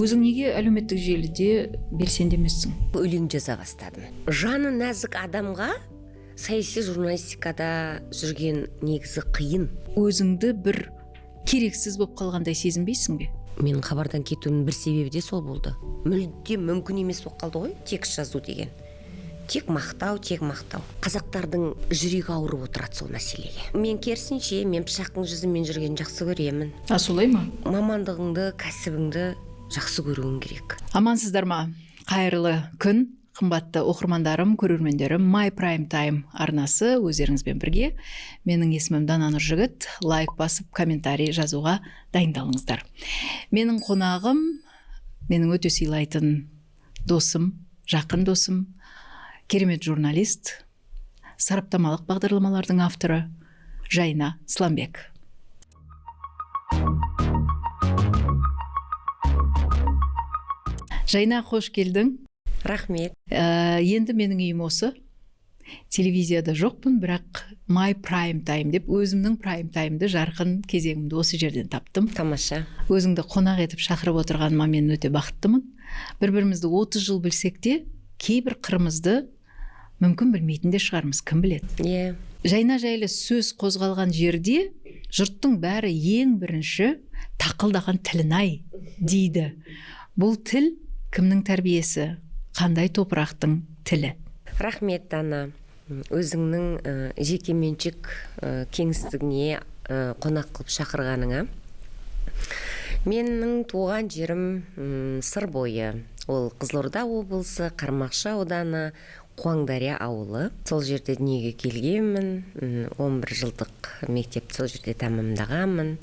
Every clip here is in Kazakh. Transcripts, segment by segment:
Өзің неге әлеуметтік желіде белсенді емессің? Өлең жаза бастадым. Жаны нәзік адамға саяси журналистикада жүрген негізі қиын. Өзіңді бір керексіз болып қалғандай сезінбейсің бе? Менің хабардан кетуімнің бір себебі де сол болды. Мүлде мүмкін емес болып қалды ғой текст жазу деген. Тек мақтау, тек мақтау. Қазақтардың жүрегі ауырып отырады сол мәселеге. Мен керісінше, мен пышақтың жүзімен жүргенді жақсы көремін. А солай ма? Мамандығыңды, кәсібіңді жақсы көруің керек. Амансыздар ма? Қайырлы күн, қымбатты оқырмандарым, көрермендерім. My Prime Time арнасы өздеріңізбен бірге. Менің есімім Дана Нұржігіт. Лайк басып, комментарий жазуға дайындалыңыздар. Менің қонағым, менің өте сыйлайтын досым, жақын досым, керемет журналист, сараптамалық бағдарламалардың авторы Жайна Сламбек. Жайна, қош келдің. Рахмет. Енді менің үйім осы. Телевизияда жоқпын, бірақ My Prime Time деп өзімнің Prime Time'ды, жарқын кезеңімді осы жерден таптым. Тамаша. Өзіңді қонақ етіп шақырып отырғаныма мен өте бақыттымын. Бір-бірімізді 30 жыл білсек те, кейбір қырымызды мүмкін білмейтін де шығармыз, кім біледі. Иә. Жайна жайлы сөз қозғалған жерде жұрттың бәрі ең бірінші тақылдаған тілін ай дейді. Бұл тіл кімнің тәрбиесі, қандай топырақтың тілі? Рахмет, Дана. Өзіңнің жекеменшік кеңістігіне қонақ қылып шақырғаныңа. Менің туған жерім Сыр бойы. Ол Қызылорда облысы, Қармақшы ауданы, Қуаңдария ауылы. Сол жерде дүниеге келгенмін. 11 жылдық мектепті сол жерде тәмамдағанмын.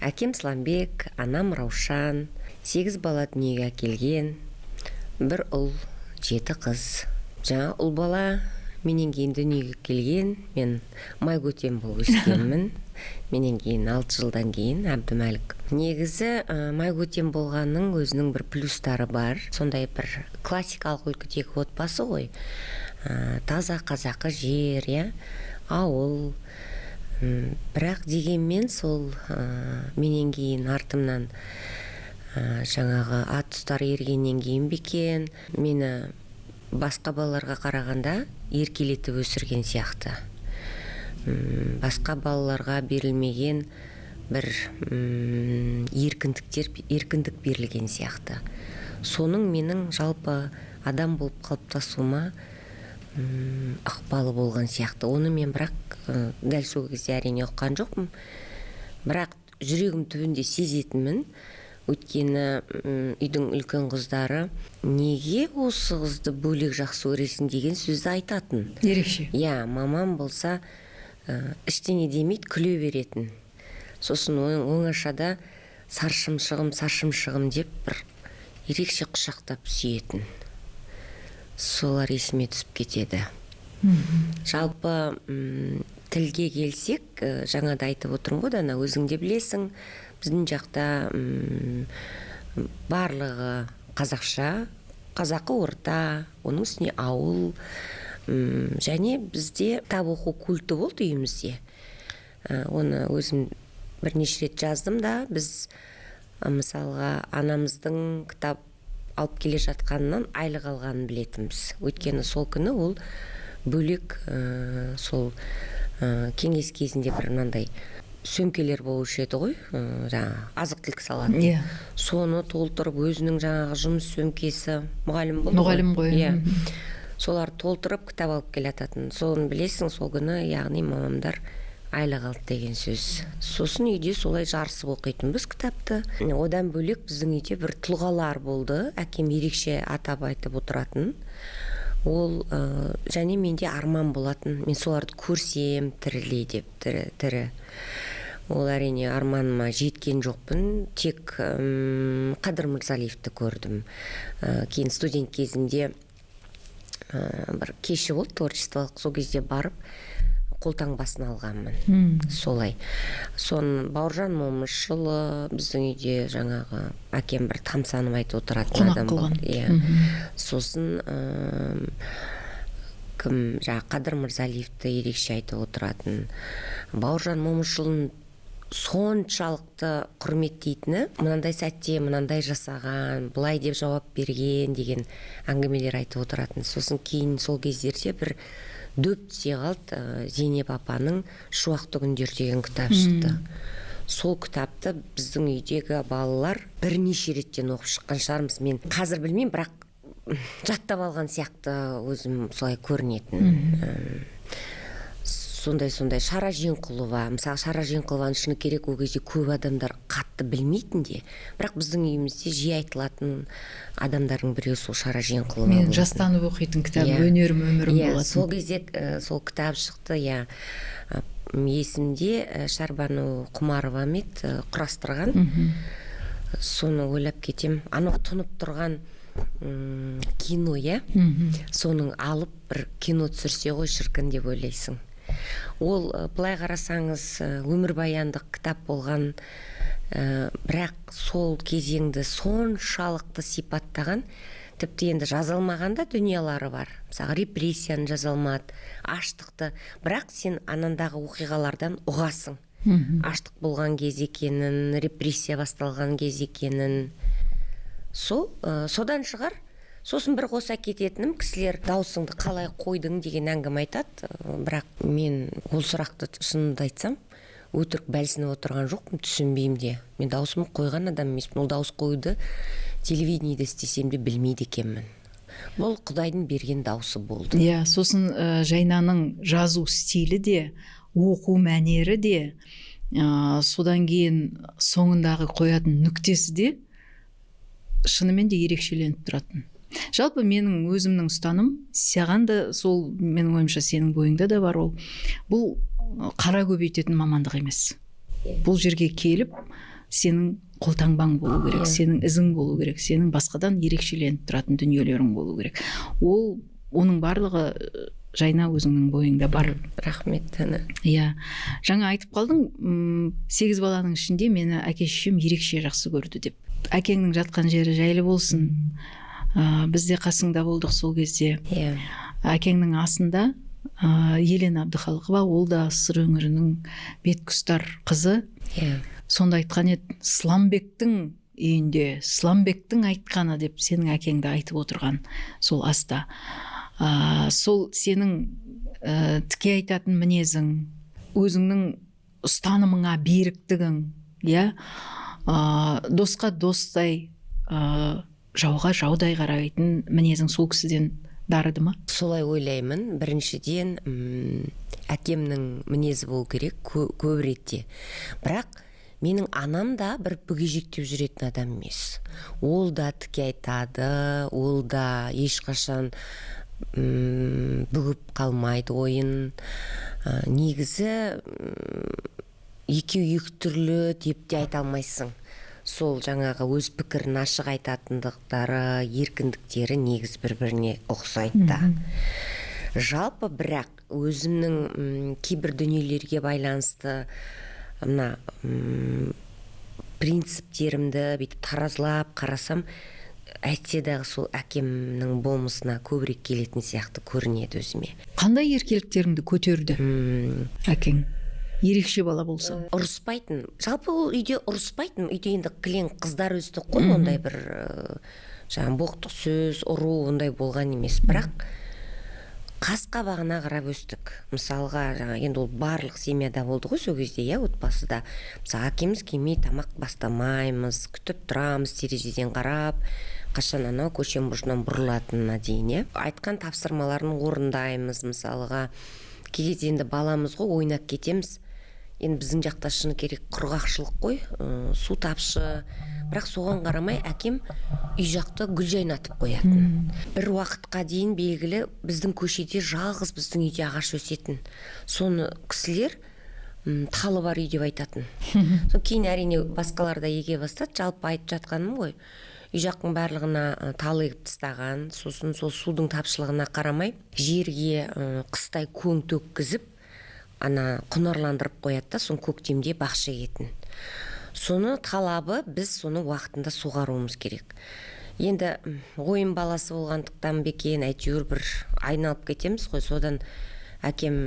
Әкем Сламбек, анам Раушан. 8 бала дүниеге әкелген. Бір ұл, 7 қыз. Жаңа ұл бала менен кейін дүниеге келген. Мен майкөтен болып өскенмін. Менен кейін 6 жылдан кейін Әбдімәлік. Негізі майкөтен болғанның өзінің бір плюстары бар. Сондай бір классикалық үлгідегі отбасы ғой. Таза қазақы жер, иә, ауыл. Бірақ дегенмен сол менен кейін артымнан жаңағы ат ұстар ергеннен кейін бе екен, мені басқа балаларға қарағанда еркелетіп өсірген сияқты. Басқа балаларға берілмеген бір еркіндік берілген сияқты. Соның менің жалпы адам болып қалыптасуыма ықпалы болған сияқты. Оны мен бірақ дәл сол кезде әрине ұққан жоқпын. Бірақ жүрегім түбінде сезетінмін. Өйткені үйдің үлкен қыздары неге осы қызды бөлек жақсы көресің деген сөзді айтатын. Ерекше. Иә, мамам болса ештеңе демейді, күле беретін. Сосын оңашада саршымшығым, саршымшығым деп бір ерекше құшақтап сүйетін. Солар есіме түсіп кетеді. Жалпы тілге келсек, жаңа да айтып отырмын ғой, Дана, өзің де білесің, біздің жақта барлығы қазақша, қазақы орта, оның үстіне ауыл. Және бізде кітап оқу культі болды үйімізде. Оны өзім бірнеше рет жаздым да, біз мысалға анамыздың кітап алып келе жатқанынан айлық алғанын білетінбіз. Өйткені сол күні ол бөлек сол кеңес кезінде бір мынандай сөмкелер болушы еді ғой, жаңағы азық-түлік салатын. Иә. Соны толтырып өзінің жаңағы жұмыс сөмкесі, мұғалім болды ғой. Мұғалім ғой. Иә. Солар толтырып кітап алып келататын. Соны білесің, сол күні, яғни мамамдар айлық алды деген сөз. Сосын үйде солай жарысып оқитынбыз кітапты. Одан бөлек біздің үйде бір тұлғалар болды. Әкем ерекше атап айтып отыратын. Ол және менде арман болатын. Мен соларды көрсем тірілей деп, тірі. Ол әрине арманыма жеткен жоқпын. Тек Қадыр Мырзалиевті көрдім. Кейін студент кезімде бір кеші болды творчестволық, сол кезде барып қолтаңбасын алғанмын. Солай. Сон Бауыржан Момышұлы біздің үйде жаңағы әкем бір тамсанып айтып отыратын қонақ адам қылған. болды. Иә. Сосын кім жаңағы Қадыр Мырзалиевті ерекше айтып отыратын. Бауыржан Момышұлын Соншалықты құрметтейтіні, мынандай сәтте мынандай жасаған, былай деп жауап берген деген әңгімелер айтып отыратын. Сосын кейін сол кездерде бір дөп түсе қалды, Зейнеп апаның «Шуақты күндер» деген кітап шықты. Сол кітапты біздің үйдегі балалар бірнеше реттен оқып шыққан шығармыз. Мен қазір білмеймін, бірақ жаттап алған сияқты өзім солай көрінетін. Сондай Шара Жиенқұлова, мысалы, Шара Жиенқұлованы, шыны керек, ол кезде көп адамдар қатты білмейтін де, бірақ біздің үйімізде жиі айтылатын адамдардың біреуі сол Шара Жиенқұлова Мен болатын. жастанып оқитын кітабым, Иә. «Өнерім өмірім» Иә, болатын. сол кезде сол кітап шықты, иә. Есімде, Шарбану Құмарова ма еді, құрастырған. Соны ойлап кетем. Анау тұнып тұрған кино, иә? Соның алып бір кино түсірсе ғой, шіркін, деп ойлайсың. Ол былай қарасаңыз, өмірбаяндық кітап болған, бірақ сол кезеңді соншалықты сипаттаған, тіпті енді жаза алмаған да дүниелары бар. Мысалы, репрессияны жаза алмады, аштықты, бірақ сен анандағы оқиғалардан ұғасың. Аштық болған кез екенін, репрессия басталған кез екенін. Сол содан шығар. Сосын бір қоса кететінім, кісілер «Даусыңды қалай қойдың?» деген әңгіме айтады. Бірақ мен ол сұрақты, шынымды айтсам, өтірік бәлсініп отырған жоқпын, түсінбеймін де. Мен даусымды қойған адам емеспін. Ол дауыс қоюды телевидениеде істесем де білмейді екенмін. Бұл құдайдың берген даусы болды. Иә, сосын Жайнаның жазу стилі де, оқу мәнері де, содан кейін соңындағы қоятын нүктесі де шынымен де ерекшеленіп тұратын. Жалпы менің өзімнің ұстаным, саған да сол, менің ойымша, сенің бойыңда да бар ол: бұл қара көбейтетін мамандық емес. Бұл жерге келіп сенің қолтаңбаң болу керек, сенің ізің болу керек, сенің басқадан ерекшеленіп тұратын дүниелерің болу керек. Ол оның барлығы, Жайна, өзіңнің бойыңда бар. Рахмет, Дана. Иә, жаңа айтып қалдың, сегіз баланың ішінде мені әке шешем ерекше жақсы көрді деп. Әкеңнің жатқан жері жайлы болсын. Біз де қасыңда болдық сол кезде. Әкеңнің асында Елена Әбдіхалықова, ол да Сыр өңірінің беткүстар қызы, сонда айтқан еді: «Сламбектің үйінде Сламбектің айтқаны», — деп сенің әкеңді айтып отырған сол аста. Сол сенің тіке айтатын мінезің, өзіңнің ұстанымыңа беріктігің, иә, досқа достай, жауға жаудай қарайтын мінезің сол кісіден дарыды ма? Солай ойлаймын. Біріншіден, әкемнің мінезі болу керек көп ретте, бірақ менің анам да бір бүгежектеп жүретін адам емес. Ол да тіке айтады, ол да ешқашан бүгіп қалмайды ойын. Негізі екеуі екі түрлі деп те айта алмайсың. Сол жаңағы өз пікірін ашық айтатындықтары, еркіндіктері негізі бір біріне ұқсайды да жалпы. Бірақ өзімнің кейбір дүниелерге байланысты мына принциптерімді бүйтіп таразылап қарасам, әйтсе дағы сол әкемнің болмысына көбірек келетін сияқты көрінеді өзіме. Қандай еркеліктеріңді көтерді әкең, ерекше бала болса? Ұрыспайтын. Жалпы ол үйде ұрыспайтын. Үйде енді кілең қыздар өстік қой, ондай бір жаңағы боқтық сөз, ұру ондай болған емес, бірақ қас қабағына қарап өстік. Мысалға, жаңа енді ол барлық семьяда болды ғой сол кезде, иә, отбасыда. Мысалы, әкеміз келмей тамақ бастамаймыз, күтіп тұрамыз терезеден қарап, қашан анау көшенің бұрышынан бұрылатынына дейін, иә. Айтқан тапсырмаларын орындаймыз. Мысалға, кей кезде енді баламыз ғой, ойнап кетеміз. Енді біздің жақта, шыны керек, құрғақшылық қой, су тапшы, бірақ соған қарамай әкем үй жақта гүл жайнатып қоятын. Бір уақытқа дейін белгілі, біздің көшеде жалғыз біздің үйде ағаш өсетін. Соны кісілер талы бар үй деп айтатын. Содан кейін, әрине, басқалар да еге бастады. Жалпы айтып жатқаным ғой, үй жақтың барлығына тал егіп тастаған. Сосын сол судың тапшылығына қарамай жерге қыстай көң төккізіп, ана құнарландырып қояды да, соны көктемде бақша егетін. Соны талабы, біз соны уақытында суғаруымыз керек. Енді ойын баласы болғандықтан ба екен, әйтеуір бір айналып кетеміз ғой. Содан әкем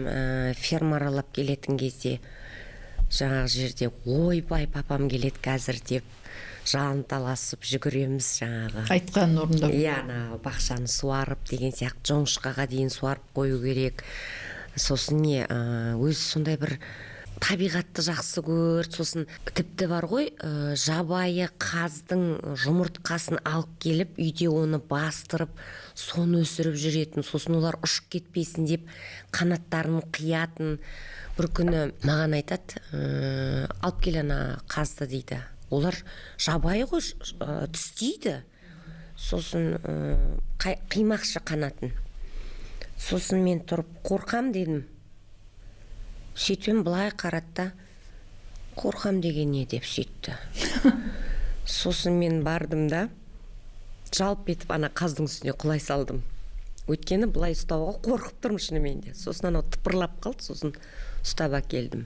ферма аралап келетін кезде Жаңағы жерде ойбай, папам келеді қазір деп жанталасып жүгіреміз жаңағы. Айтқанын орындап. Иә, ана бақшаны суарып деген сияқты, жоңышқаға дейін суарып қою керек. Сосын не, өзі сондай бір табиғатты жақсы көрді. Сосын тіпті бар ғой, жабайы қаздың жұмыртқасын алып келіп, үйде оны бастырып, соны өсіріп жүретін. Сосын олар ұшып кетпесін деп қанаттарын қиятын. Бір күні маған айтады, алып кел ана қазды дейді. Олар жабайы ғой, түстейді. Сосын қимақшы қанатын. Сосын мен тұрып қорқам дедім. Сөйтпем былай қарады да, қорқам деген не деп сөйтті. Сосын мен бардым да, жалп етіп ана қаздың үстіне құлай салдым. Өйткені былай ұстауға қорқып тұрмын шынымен де. Сосын анау тыпырлап қалды, сосын ұстап әкелдім.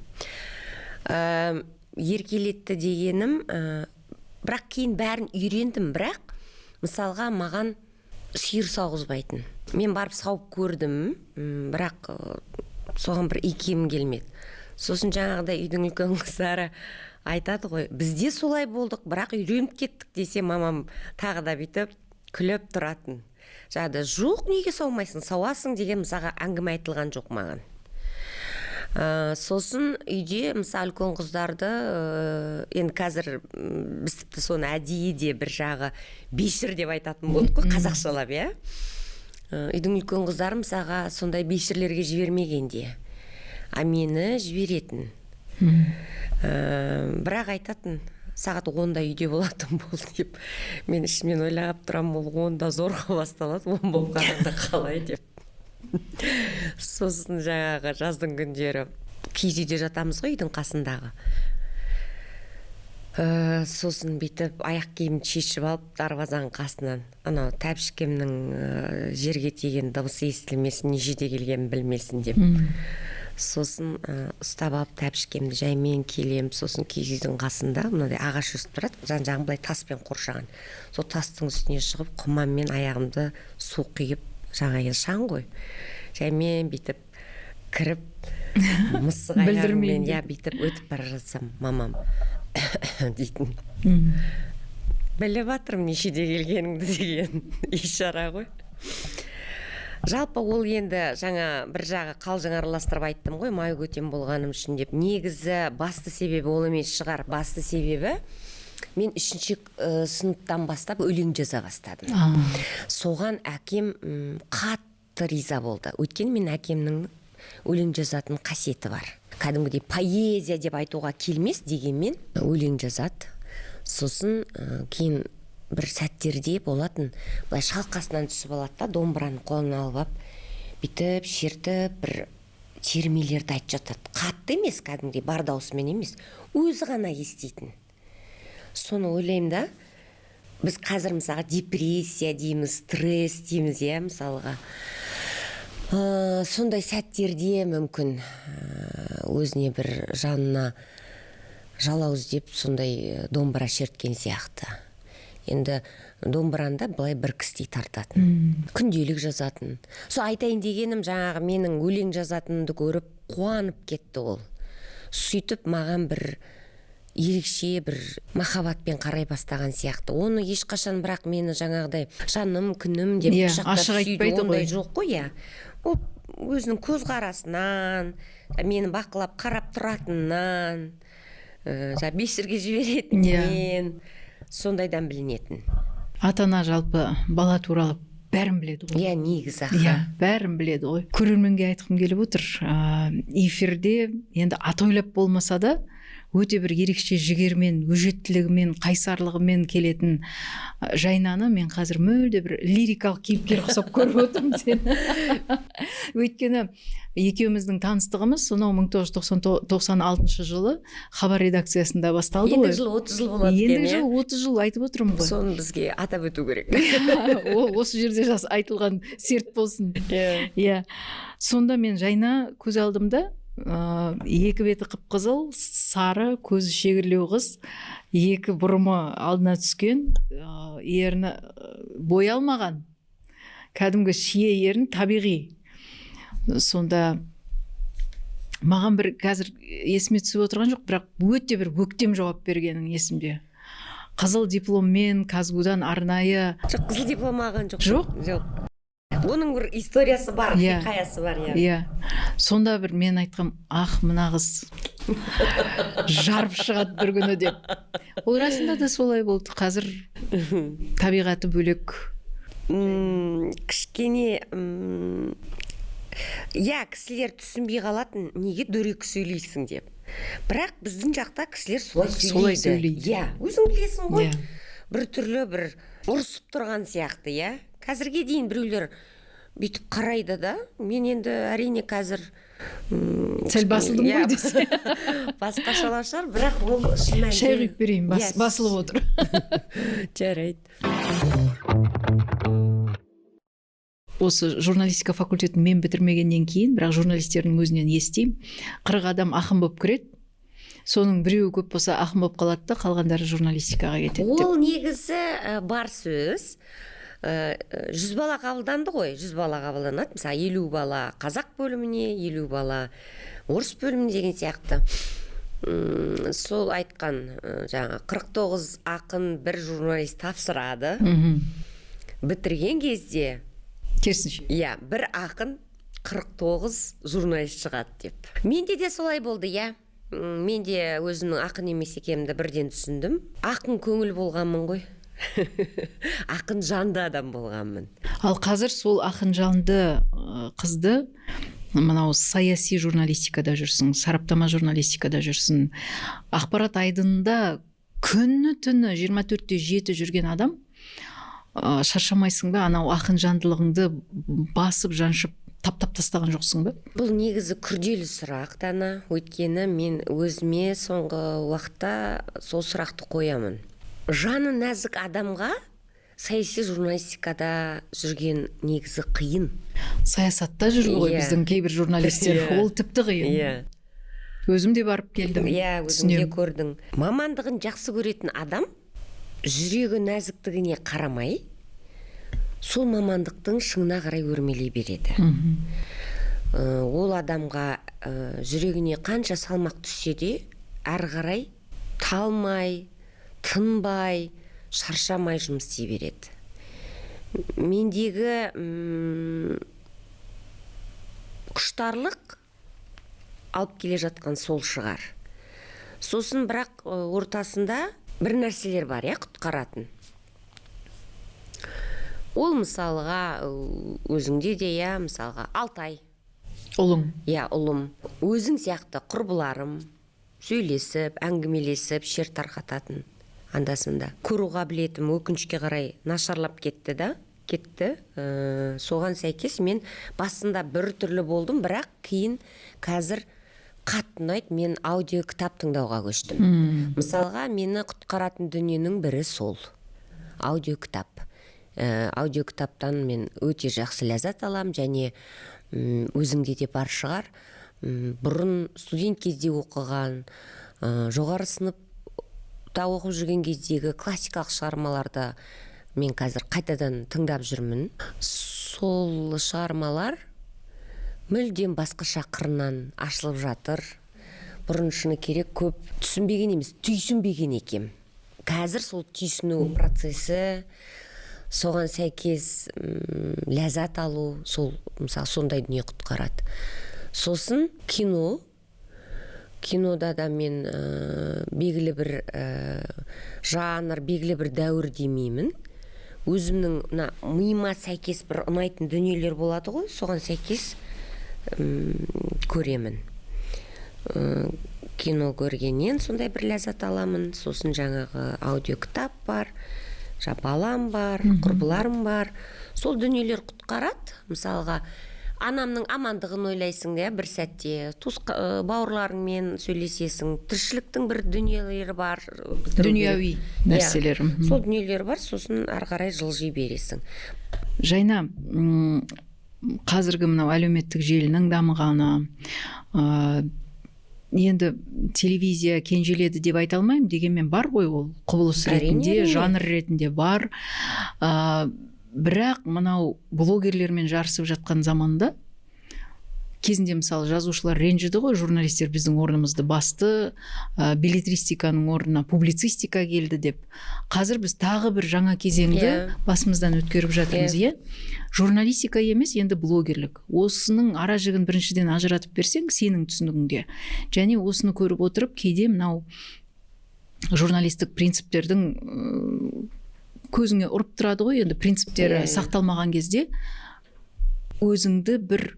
Еркелетті дегенім, бірақ кейін бәрін үйрендім, бірақ мысалға маған сиыр сауғызбайтын. Мен барып сауып көрдім, бірақ соған бір икемім келмеді. Сосын жаңағыдай үйдің үлкен қыздары айтады ғой, біз де солай болдық, бірақ үйреніп кеттік десе, мамам тағы да бүйтіп күліп тұратын. Жаңағыдай, жоқ, неге саумайсың, сауасың деген мысалға әңгіме айтылған жоқ маған. Сосын үйде мысалы үлкен қыздарды, енді қазір біз тіпті соны әдейі де бір жағы бешір деп айтатын болдық қой, қазақшалап, иә. Үйдің үлкен қыздары мысалға сондай бешірлерге жібермеген де, а мені жіберетін. Бірақ айтатын, сағат 10-да үйде болатын бол деп. Мен ішімнен ойлап тұрамын, ол 10-да зорға басталады, 10 болып қалғанда қалай деп. Сосын жаңағы жаздың күндері киіз үйде жатамыз ғой, үйдің қасындағы. Сосын бүйтіп аяқ киімді шешіп алып дарбазаның қасынан, анау тәпішкемнің жерге тиген дыбысы естілмесін, нешеде келгенін білмесін деп. Сосын ұстап алып тәпішкемді жаймен келем. Сосын киіз үйдің қасында мынадай ағаш өсіп тұрады, жан-жағын былай таспен қоршаған. Сол тастың үстіне шығып құманмен аяғымды су құйып, жаңа енді шаң ғой, жаймен бүйтіп кіріп мысық аяғыммен, иә, бүйтіп өтіп бара жатсам, мамам дейтін. Біліп жатырмын нешеде келгеніңді деген ишара ғой. Жалпы ол енді жаңа бір жағы қалжың араластырып айттым ғой, май көтен болғаным үшін деп. Негізі басты себебі ол емес шығар. Басты себебі мен 3-ші сыныптан бастап өлең жаза бастадым. Соған әкем қатты риза болды. Өйткені мен әкемнің өлең жазатын қасиеті бар. Кәдімгідей поэзия деп айтуға келмес, дегенмен өлең жазады. Сосын кейін бір сәттерде болатын, былай шалқасынан түсіп алады да, домбыраны қолына алып алып, бүйтіп шертіп бір термелерді айтып жатады. Қатты емес, кәдімгідей бар даусымен емес, өзі ғана еститін. Соны ойлаймын да, біз қазір мысалға депрессия дейміз, стресс дейміз, иә, мысалға. Сондай сәттерде мүмкін өзіне бір жанына жалау іздеп сондай домбыра шерткен сияқты. Енді домбыраны да былай бір кісідей тартатын, күнделік жазатын. Сол айтайын дегенім, жаңағы менің өлең жазатынымды көріп қуанып кетті ол. Сөйтіп маған бір ерекше бір махаббатпен қарай бастаған сияқты. Оны ешқашан бірақ мені жаңағыдай жаным, күнім деп құшақтап сүюді ондай жоқ қой, иә. Ол өзінің көзқарасынан, мені бақылап қарап тұратынынан, жаңа бесірге жіберетінінен, сондайдан білінетін. Ата-ана жалпы бала туралы бәрін біледі ғой. Иә, негізі. Иә, бәрін біледі ғой. Көрерменге айтқым келіп отыр. Эфирде енді ат ойлап болмаса да, өте бір ерекше жігермен, өжеттілігімен, қайсарлығымен келетін Жайнаны мен қазір мүлде бір лирикалық кейіпкер ұқсап көріп отырмын сені. Өйткені екеуміздің таныстығымыз сонау 1996 жылы Хабар редакциясында басталды ғой. Ендігі жыл 30 жыл болады екен. Ендігі жыл 30 жыл айтып отырмын ғой. Соны бізге атап өту керек. Ол осы жерде айтылған серт болсын. Иә. Сонда мен Жайна көз алдымда екі беті қып-қызыл, сары, көзі шегірлеу қыз, екі бұрымы алдына түскен, ерні боялмаған, кәдімгі шие ерін табиғи. Сонда Маған бір қазір есіме түсіп отырған жоқ, бірақ өте бір өктем жауап бергенің есімде. Қызыл дипломмен КазГУдан арнайы. Жоқ, қызыл диплом алған жоқ. Жоқ? Жоқ, оның бір историясы бар, хикаясы бар, иә. Иә, сонда бір мен айтқам: «Ах, мына қыз жарып шығады бір күні», — деп. Ол расында да солай болды. Қазір табиғаты бөлек. Кішкене иә, кісілер түсінбей қалатын, неге дөрекі сөйлейсің деп. Бірақ біздің жақта кісілер солай сөйлейді. Солай сөйлейді. Иә, өзің білесің ғой. Иә. Бір түрлі бір ұрысып тұрған сияқты, иә. Қазірге дейін біреулер бүйтіп қарайды да. Мен енді, әрине, қазір сәл басылдым ғой десе. Басқашалау шығар, бірақ ол шын мәнінде. Шай құйып берейін, Иә. басылып отыр. Жарайды. Осы журналистика факультетін мен бітірмегеннен кейін, бірақ журналистердің өзінен естимін: 40 адам ақын болып кіреді, соның біреуі көп болса ақын болып қалады да, қалғандары журналистикаға кетеді деп. Ол негізі бар сөз. 100 бала қабылданды ғой, 100 бала қабылданады. Мысалы, 50 бала қазақ бөліміне, 50 бала орыс бөліміне деген сияқты. Сол айтқан, жаңа 49 ақын, бір журналист тапсырады. Бітірген кезде Керісінше. Иә, бір ақын, 49 журналист шығады деп. Менде де солай болды, иә. Мен де өзімнің ақын емес екенімді бірден түсіндім. Ақын көңіл болғанмын ғой, ақын жанды адам болғанмын. Ал қазір сол ақын жанды қызды мынау саяси журналистикада жүрсің, сараптама журналистикада жүрсің, ақпарат айдынында күні түні 24-те 7 жүрген адам, шаршамайсың ба? Анау ақын жандылығыңды басып жаншып таптап тастаған жоқсың ба? Бұл негізі күрделі сұрақ, Дана, өйткені мен өзіме соңғы уақытта сол сұрақты қоямын. Жаны нәзік адамға саяси журналистикада жүрген негізі қиын. Саясатта жүр ғой біздің кейбір журналистер. Ол тіпті қиын. Өзім де барып келдім. Иә, өзің де Түсінемін. көрдің. Мамандығын жақсы көретін адам жүрегі нәзіктігіне қарамай, сол мамандықтың шыңына қарай өрмелей береді. Ол адамға жүрегіне қанша салмақ түссе де, әрі қарай талмай, тынбай, шаршамай жұмыс істей береді. Мендегі құштарлық алып келе жатқан сол шығар. Сосын бірақ ортасында бір нәрселер бар, иә, құтқаратын. Ол мысалға өзіңде де, иә, мысалға, Алтай. Ұлың. Иә, ұлым. Өзің сияқты құрбыларым, сөйлесіп, әңгімелесіп, шер тарқататын анда санда. Көру қабілетім, өкінішке қарай, нашарлап кетті да, кетті. Соған сәйкес мен басында бір түрлі болдым, бірақ кейін қазір қатты ұнайды, мен аудио кітап тыңдауға көштім. Мысалға, мені құтқаратын дүниенің бірі сол аудио кітап. Аудио кітаптан мен өте жақсы ләззат алам және өзіңде де бар шығар. Бұрын студент кезде оқыған, жоғары сыныпта оқып жүрген кездегі классикалық шығармаларды мен қазір қайтадан тыңдап жүрмін. Сол шығармалар мүлдем басқаша қырынан ашылып жатыр. Бұрын, шыны керек, көп түсінбеген емес, түйсінбеген екем. Қазір сол түйсіну процесі, соған сәйкес ләззат алу, сол мысалы сондай дүние құтқарады. Сосын кино. Кинода да мен белгілі бір жанр, белгілі бір дәуір демеймін. Өзімнің мына миыма сәйкес бір ұнайтын дүниелер болады ғой, соған сәйкес көремін. Кино көргеннен сондай бір ләззат аламын. Сосын жаңағы аудио кітап бар, балам бар, құрбыларым бар. Сол дүниелер құтқарады. Мысалға, анамның амандығын ойлайсың да бір сәтте, туыс бауырларыңмен сөйлесесің, тіршіліктің бір дүниелері бар, бітіру керек. Дүнияуи нәрселер. Сол дүниелер бар, сосын ары қарай жылжи бересің. Жайна, қазіргі мынау әлеуметтік желінің дамығаны, енді телевизия кенжеледі деп айта алмаймын, дегенмен бар ғой ол құбылыс ретінде, жанр ретінде бар. Бірақ мынау блогерлермен жарысып жатқан заманда Кезінде, мысалы, жазушылар ренжіді ғой, журналистер біздің орнымызды басты, беллетристиканың орнына публицистика келді деп. Қазір біз тағы бір жаңа кезеңді басымыздан өткеріп жатырмыз, иә. Журналистика емес, енді блогерлік. Осының ара жігін біріншіден ажыратып берсең, сенің түсінігіңде. Және осыны көріп отырып, кейде мынау журналистік принциптердің көзіңе ұрып тұрады ғой енді, принциптері Иә, иә. сақталмаған кезде өзіңді бір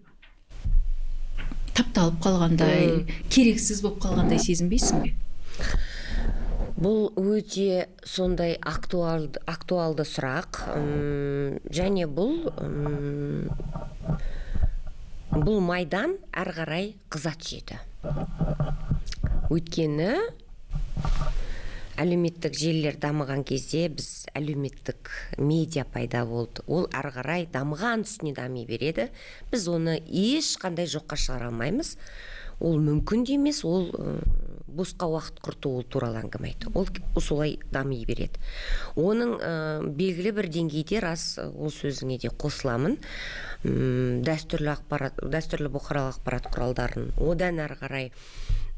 тапталып қалғандай, керексіз болып қалғандай сезінбейсің бе? Бұл өте сондай актуалды сұрақ. Және бұл майдан әрі қарай қыза түседі, өйткені әлеуметтік желілер дамыған кезде біз әлеуметтік медиа пайда болды. Ол әрі қарай дамыған үстіне дами береді. Біз оны ешқандай жоққа шығара алмаймыз, ол мүмкін де емес. Ол босқа уақыт құрту, ол туралы әңгіме айту. Ол солай дами береді. Оның белгілі бір деңгейде, рас, ол сөзіңе де қосыламын, дәстүрлі ақпарат, дәстүрлі бұқаралық ақпарат құралдарын одан әрі қарай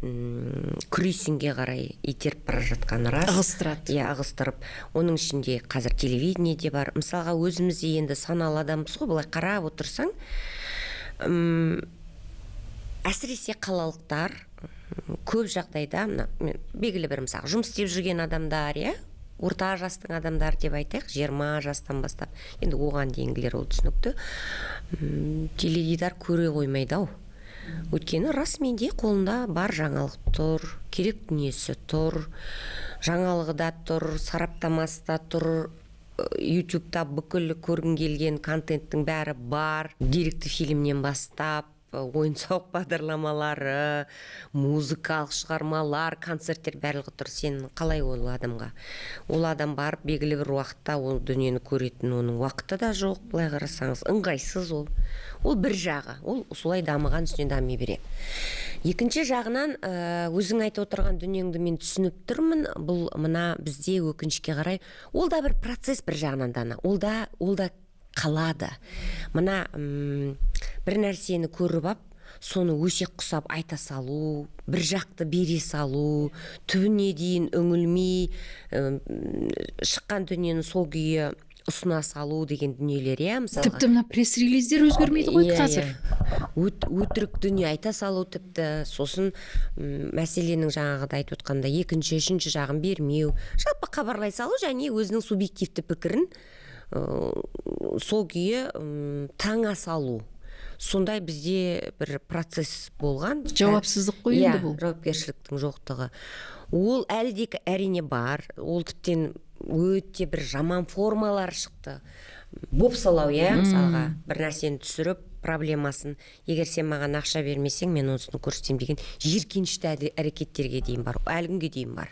күресінге қарай итеріп бара жатқаны рас. Ығыстырады. Иә, ығыстырып. Оның ішінде қазір телевидение де бар. Мысалға, өзіміз де енді саналы адамбыз ғой, былай қарап отырсаң, әсіресе қалалықтар, көп жағдайда мына белгілі бір, мысалы, жұмыс істеп жүрген адамдар, иә, орта жастың адамдары деп айтайық, 20 жастан бастап, енді оған дейінгілер, ол түсінікті, теледидар көре қоймайды ау. Өйткені расымен де қолында бар жаңалық тұр, керек дүниесі тұр, жаңалығы да тұр, сараптамасы да тұр, Ютубта бүкіл көргің келген контенттің бәрі бар, деректі фильмнен бастап ойын сауық бағдарламалары, музыкалық шығармалар, концерттер, барлығы тұр. Сен қалай ол адамға, ол адам барып белгілі бір уақытта ол дүниені көретін, оның уақыты да жоқ, былай қарасаңыз, ыңғайсыз. Ол бір жағы, ол солай дамыған үстіне дами береді. Екінші жағынан, өзің айтып отырған дүниеңді мен түсініп тұрмын. Бұл мына бізде, өкінішке қарай, ол да бір процесс бір жағынан, Дана, ол да қалады. Мына бір нәрсені көріп ап, соны өсек құсап айта салу, бір жақты бере салу, түбіне дейін үңілмей, шыққан дүниені сол күйі ұсына салу деген дүниелер, иә, мысалға. Тіпті мына пресс-релиздер өзгермейді ғой қазір. Иә. Өтірік дүние айта салу тіпті. Сосын мәселенің жаңағыдай айтып отқандай екінші, үшінші жағын бермеу, жалпы хабарлай салу және өзінің субъективті пікірін сол күйі таңа салу. Сондай бізде бір процесс болған. Жауапсыздық қой Иә, енді бұл. жауапкершіліктің жоқтығы. Ол әлі де әрине бар. Ол тіптен өте бір жаман формалар шықты. Бопсалау, иә, мысалға, бір нәрсені түсіріп, проблемасын, егер сен маған ақша бермесең, мен осыны көрсетемін деген жиіркенішті әрекеттерге дейін бар, әлі күнге дейін бар.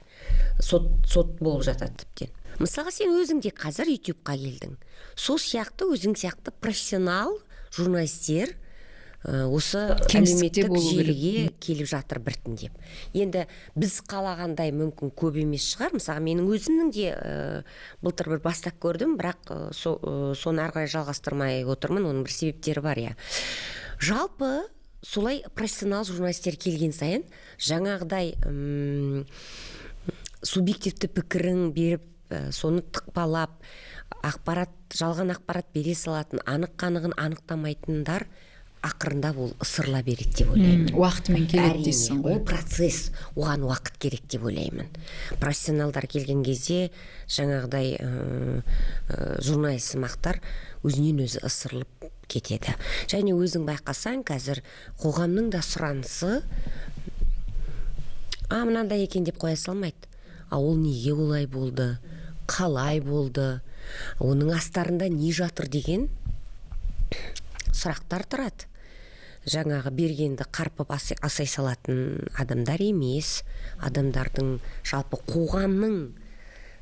Сот болып жатады тіптен. Мысалға, сен өзің де қазір Ютубқа келдің. Сол сияқты өзің сияқты профессионал журналистер осы Кеңістікте әлеуметтік болу керек. желіге келіп жатыр біртіндеп. Енді біз қалағандай мүмкін көп емес шығар. Мысалға, менің өзімнің де былтыр бір бастап көрдім, бірақ соны әрі қарай жалғастырмай отырмын. Оның бір себептері бар, иә. Жалпы солай профессионал журналистер келген сайын жаңағыдай субъективті пікірін беріп, соны тықпалап, ақпарат, жалған ақпарат бере салатын, анық қанығын анықтамайтындар ақырындап ол ысырыла береді деп ойлаймын. Уақытымен келеді Әрине, дейсің ғой. Ол процесс, оған уақыт керек деп ойлаймын. Профессионалдар келген кезде жаңағыдай журналист сымақтар өзінен өзі ысырылып кетеді. Және өзің байқасаң, қазір қоғамның да сұранысы а мынандай екен деп қоя салмайды. А ол неге олай болды, қалай болды, оның астарында не жатыр деген сұрақтар тұрады. Жаңағы бергенді қарпып асай салатын адамдар емес. Адамдардың, жалпы қоғамның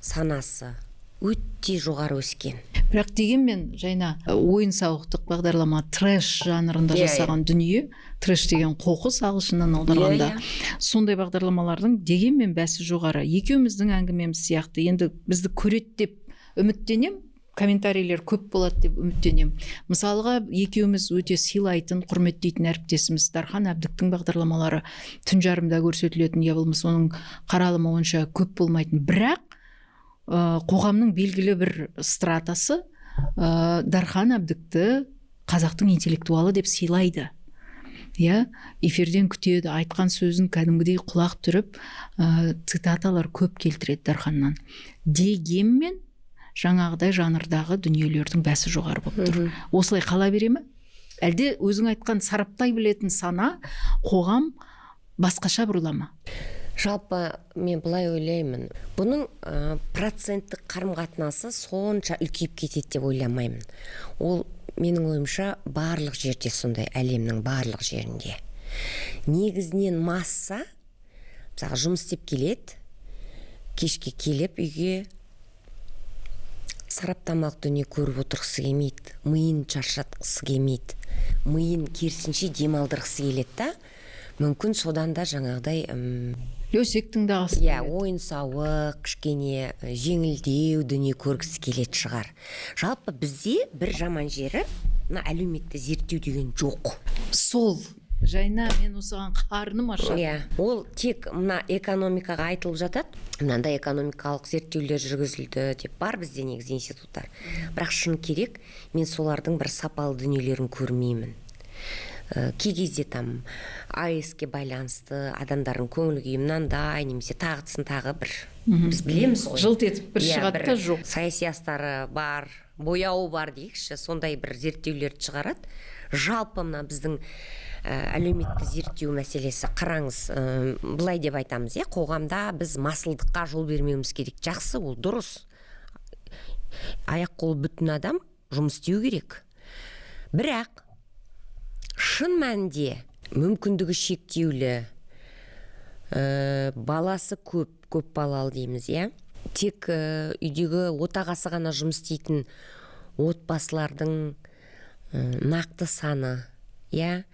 санасы өте жоғары өскен. Бірақ дегенмен, Жайна, ойын сауықтық бағдарлама, трэш жанрында Иә, иә. жасаған дүние, трэш деген қоқыс ағылшыннан аударғанда, Иә, иә. сондай бағдарламалардың дегенмен бәсі жоғары. Екеуміздің әңгімеміз сияқты енді бізді көреді деп үміттенем. Комментарийлер көп болады деп үміттенемін. Мысалға, екеуміз өте сыйлайтын, құрметтейтін әріптесіміз Дархан Әбдіктің бағдарламалары түн жарымда көрсетілетін, я болмаса оның қаралымы онша көп болмайтын, бірақ қоғамның белгілі бір стратасы Дархан Әбдікті қазақтың интеллектуалы деп сыйлайды, иә, эфирден күтеді, айтқан сөзін кәдімгідей құлақ түріп, цитаталар көп келтіреді Дарханнан. Дегенмен жаңағыдай жанрдағы дүниелердің бәсі жоғары болып тұр. Осылай қала бере ме, әлде өзің айтқан сараптай білетін сана, қоғам басқаша бұрыла ма? Жалпы мен былай ойлаймын: бұның проценттік қарым қатынасы сонша үлкейіп кетеді деп ойламаймын. Ол, менің ойымша, барлық жерде сондай, әлемнің барлық жерінде. Негізінен масса, мысалға, жұмыс істеп келеді, кешке келіп үйге сараптамалық дүние көріп отырғысы келмейді, миын шаршатқысы келмейді, миын керісінше демалдырғысы келеді да. Мүмкін, содан да жаңағыдай өсек тыңдағысы келеді. Ойын сауық, кішкене жеңілдеу дүние көргісі келетін шығар. Жалпы бізде бір жаман жері — мына әлеуметті зерттеу деген жоқ. Сол жайна, мен осыған қарным ашады. Иә, ол тек мына экономикаға айтылып жатады, мынандай экономикалық зерттеулер жүргізілді деп. Бар бізде негізі институттар, бірақ шын керек, мен солардың бір сапалы дүниелерін көрмеймін. Кей кезде там АЭС-ке байланысты адамдардың көңіл күйі мынандай немесе тағысын тағы бір, біз білеміз ғой. Жылт етіп бір шығады бір да, жоқ. Саяси астары бар, бояуы бар дейікші, сондай бір зерттеулерді шығарады. Жалпы мына біздің әлеуметті зерттеу мәселесі, қараңыз, былай деп айтамыз, иә, қоғамда біз масылдыққа жол бермеуіміз керек. Жақсы, ол дұрыс, аяқ қолы бүтін адам жұмыс істеу керек. Бірақ шын мәнінде мүмкіндігі шектеулі, баласы көп, көп балалы дейміз, иә, тек үйдегі отағасы ғана жұмыс істейтін отбасылардың нақты саны, иә,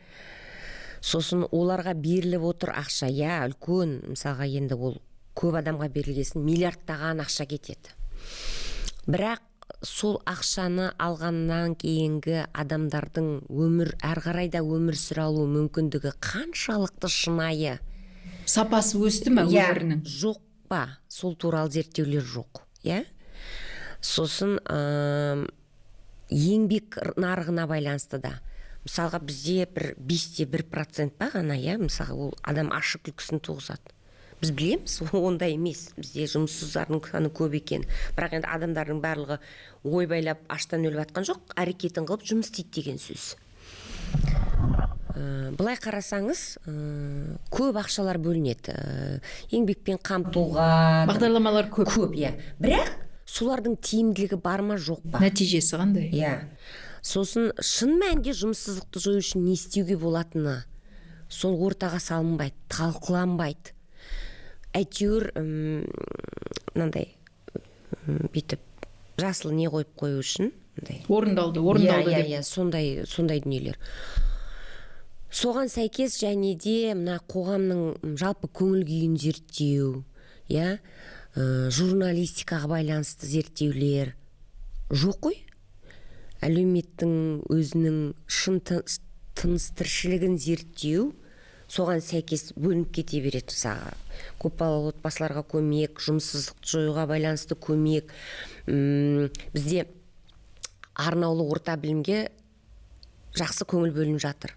сосын оларға беріліп отыр ақша, иә, үлкен, мысалға, енді ол көп адамға берілгесін миллиардтаған ақша кетеді. Бірақ сол ақшаны алғаннан кейінгі адамдардың өмір, әрі қарай да өмір сүре алу мүмкіндігі қаншалықты шынайы? Сапасы өсті ме өмірінің? Жоқ па, сол туралы зерттеулер жоқ, иә. Сосын еңбек нарығына байланысты да, мысалға, бізде бір 5,1% па ғана, иә, мысалға, ол адам ащы күлкісін туғызады. Біз білеміз, ондай емес, бізде жұмыссыздардың саны көп екен. Бірақ енді адамдардың барлығы ойбайлап аштан өліп жатқан жоқ, әрекетін қылып жұмыс істейді деген сөз. Былай қарасаңыз, көп ақшалар бөлінеді еңбекпен қамтуға. Бағдарламалар көп. Көп, иә, бірақ солардың тиімділігі бар ма, жоқ па? Нәтижесі қандай? Иә, сосын шын мәнінде жұмыссыздықты жою үшін не істеуге болатыны сол ортаға салынбайды, талқыланбайды. Әйтеуір мынандай бүйтіп жасыл не қойып қою үшін мындай. Орындалды, орындалды иә, деп. Иә, сондай дүниелер. Соған сәйкес және де мына қоғамның жалпы көңіл күйін зерттеу, иә, журналистикаға байланысты зерттеулер жоқ қой. Әлеуметтің өзінің шын тыныс тіршілігін зерттеу, соған сәйкес бөлініп кете береді. Мысалға, көпбалалы отбасыларға көмек, жұмыссыздықты жоюға байланысты көмек. Бізде арнаулы орта білімге жақсы көңіл бөлініп жатыр,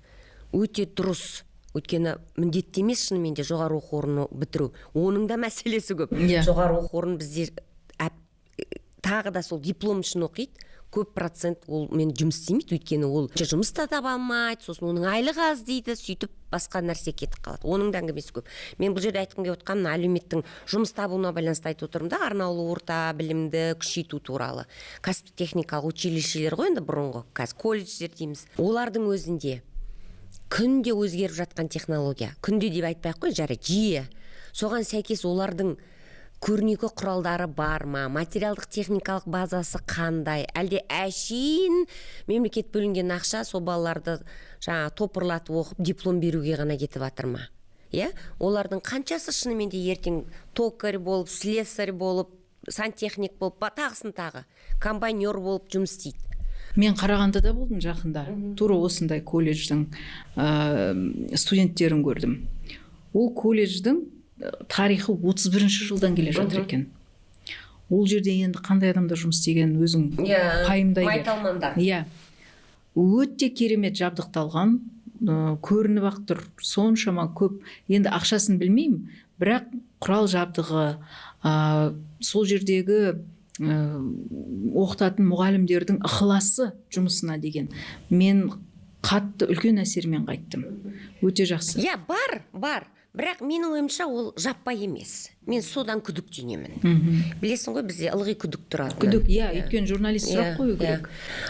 өте дұрыс, өйткені міндетті емес шынымен де жоғары оқу орнын бітіру, оның да мәселесі көп. Жоғары оқу орнын бізде тағы да сол диплом үшін оқиды көп процент, ол мен жұмыс істемейді, өйткені ол жұмыс та таба алмайды, сосын оның айлығы аз дейді, сөйтіп басқа нәрсе кетіп қалады, оның да әңгімесі көп. Мен бұл жерде айтқым келіп отқан мына әлеуметтің жұмыс табуына байланысты айтып отырмын да, арнаулы орта білімді күшейту туралы. Кәсіптік техникалық училищелер ғой енді бұрынғы, қазір колледждер дейміз, олардың өзінде күнде өзгеріп жатқан технология, күнде деп айтпай ақ қой, жарайды, жиі, соған сәйкес олардың көрнекі құралдары бар ма, материалдық техникалық базасы қандай, әлде әшейін мемлекет бөлінген ақша сол балаларды жаңа топырлатып оқып диплом беруге ғана кетіп жатыр ма, иә, олардың қаншасы шынымен де ертең токарь болып, слесарь болып сантехник болып, тағысын тағы, комбайнер болып жұмыс істейді. Мен Қарағандыда болдым жақында. Тура осындай колледждің студенттерін көрдім. Ол колледждің тарихы 31 жылдан келе жатыр екен. Ол жерде енді қандай адамдар жұмыс істегенін өзің пайымдай бер. Майталмандар. Иә. Өте керемет жабдықталған, көрініп ақ тұр. Соншама көп. Енді ақшасын білмеймін, бірақ құрал жабдығы, сол жердегі оқытатын мұғалімдердің ықыласы жұмысына деген. Мен қатты үлкен әсермен қайттым. Өте жақсы. Иә, бар. Бірақ менің ойымша ол жаппай емес. Мен содан күдіктенемін. Білесің ғой, бізде ылғи күдік тұрады. Күдік, иә, өйткені журналист сұрақ қою керек.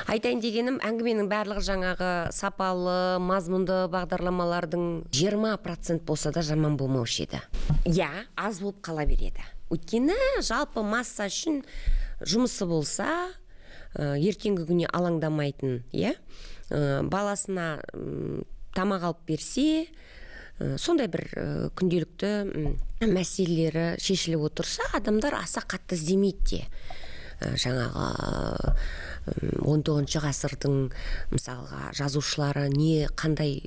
Айтайын дегенім, әңгіменің барлығы жаңағы сапалы, мазмұнды бағдарламалардың 20% болса да жаман болмаушы еді. Иә, аз болып қала береді. Өйткені жалпы масса үшін жұмысы болса, ертеңгі күні алаңдамайтын, иә, баласына тамақ алып берсе, сондай бір күнделікті мәселелері шешіліп отырса, адамдар аса қатты іздемейді де. Жаңағы 19 ғасырдың мысалға жазушылары не қандай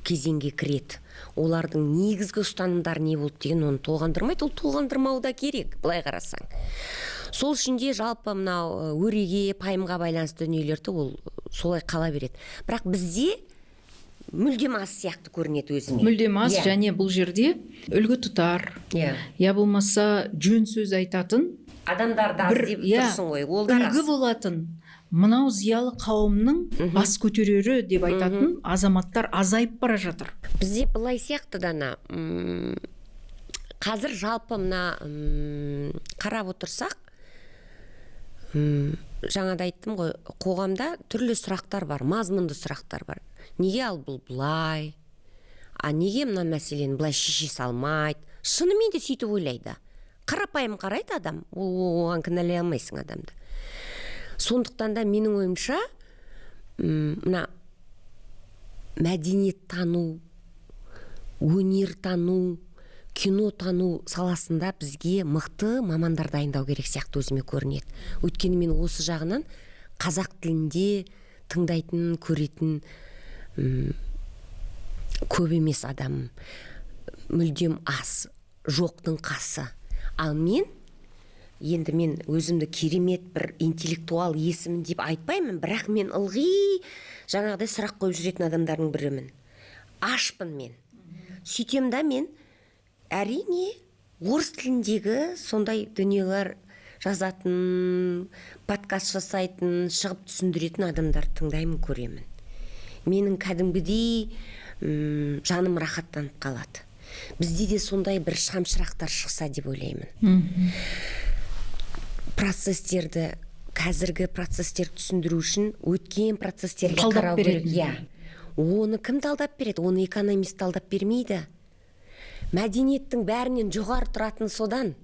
кезеңге кіреді, олардың негізгі ұстанымдары не болды деген оны толғандырмайды. Ол толғандырмау да керек, былай қарасаң. Сол үшін де жалпы мынау өреге, пайымға байланысты дүниелерді ол солай қала береді. Бірақ бізде мүлдем аз сияқты көрінеді өзіме. Мүлдем аз, және бұл жерде үлгі тұтар, я болмаса жөн сөз айтатын адамдарды аз деп тұрсың ғой, ол да рас. Үлгі болатын, мынау зиялы қауымның бас көтерері деп айтатын азаматтар азайып бара жатыр. Бізде былай сияқты, Дана, қазір жалпы мына қарап отырсақ, жаңа да айттым ғой, қоғамда түрлі сұрақтар бар, мазмұнды сұрақтар бар. Неге ал бұл былай, а неге мына мәселені былай шеше салмайды? Шынымен де сөйтіп ойлайды. Қарапайым қарайды адам, оған кінәлай алмайсың адамды. Сондықтан да менің ойымша, мына мәдениет тану, өнер тану, кино тану саласында бізге мықты мамандар дайындау керек сияқты өзіме көрінеді. Өйткені мен осы жағынан қазақ тілінде тыңдайтын, көретін көп емес адам, мүлдем аз, жоқтың қасы. Ал мен, енді мен өзімді керемет бір интеллектуал есімін деп айтпаймын, бірақ мен ылғи жаңағыдай сұрақ қойып жүретін адамдардың бірімін. Ашпын мен. Сөйтем да мен, әрине, орыс тіліндегі сондай дүниелер жазатын, подкаст жасайтын, шығып түсіндіретін адамдарды тыңдаймын, көремін. Менің кәдімгідей жаным рахаттанып қалады. Бізде де сондай бір шамшырақтар шықса деп ойлаймын. Процестерді, қазіргі процестерді түсіндіру үшін өткен процестерге қарау керек. Иә. Оны кім талдап береді? Оны экономист талдап бермейді. Мәдениеттің бәрінен жоғары тұратын содан.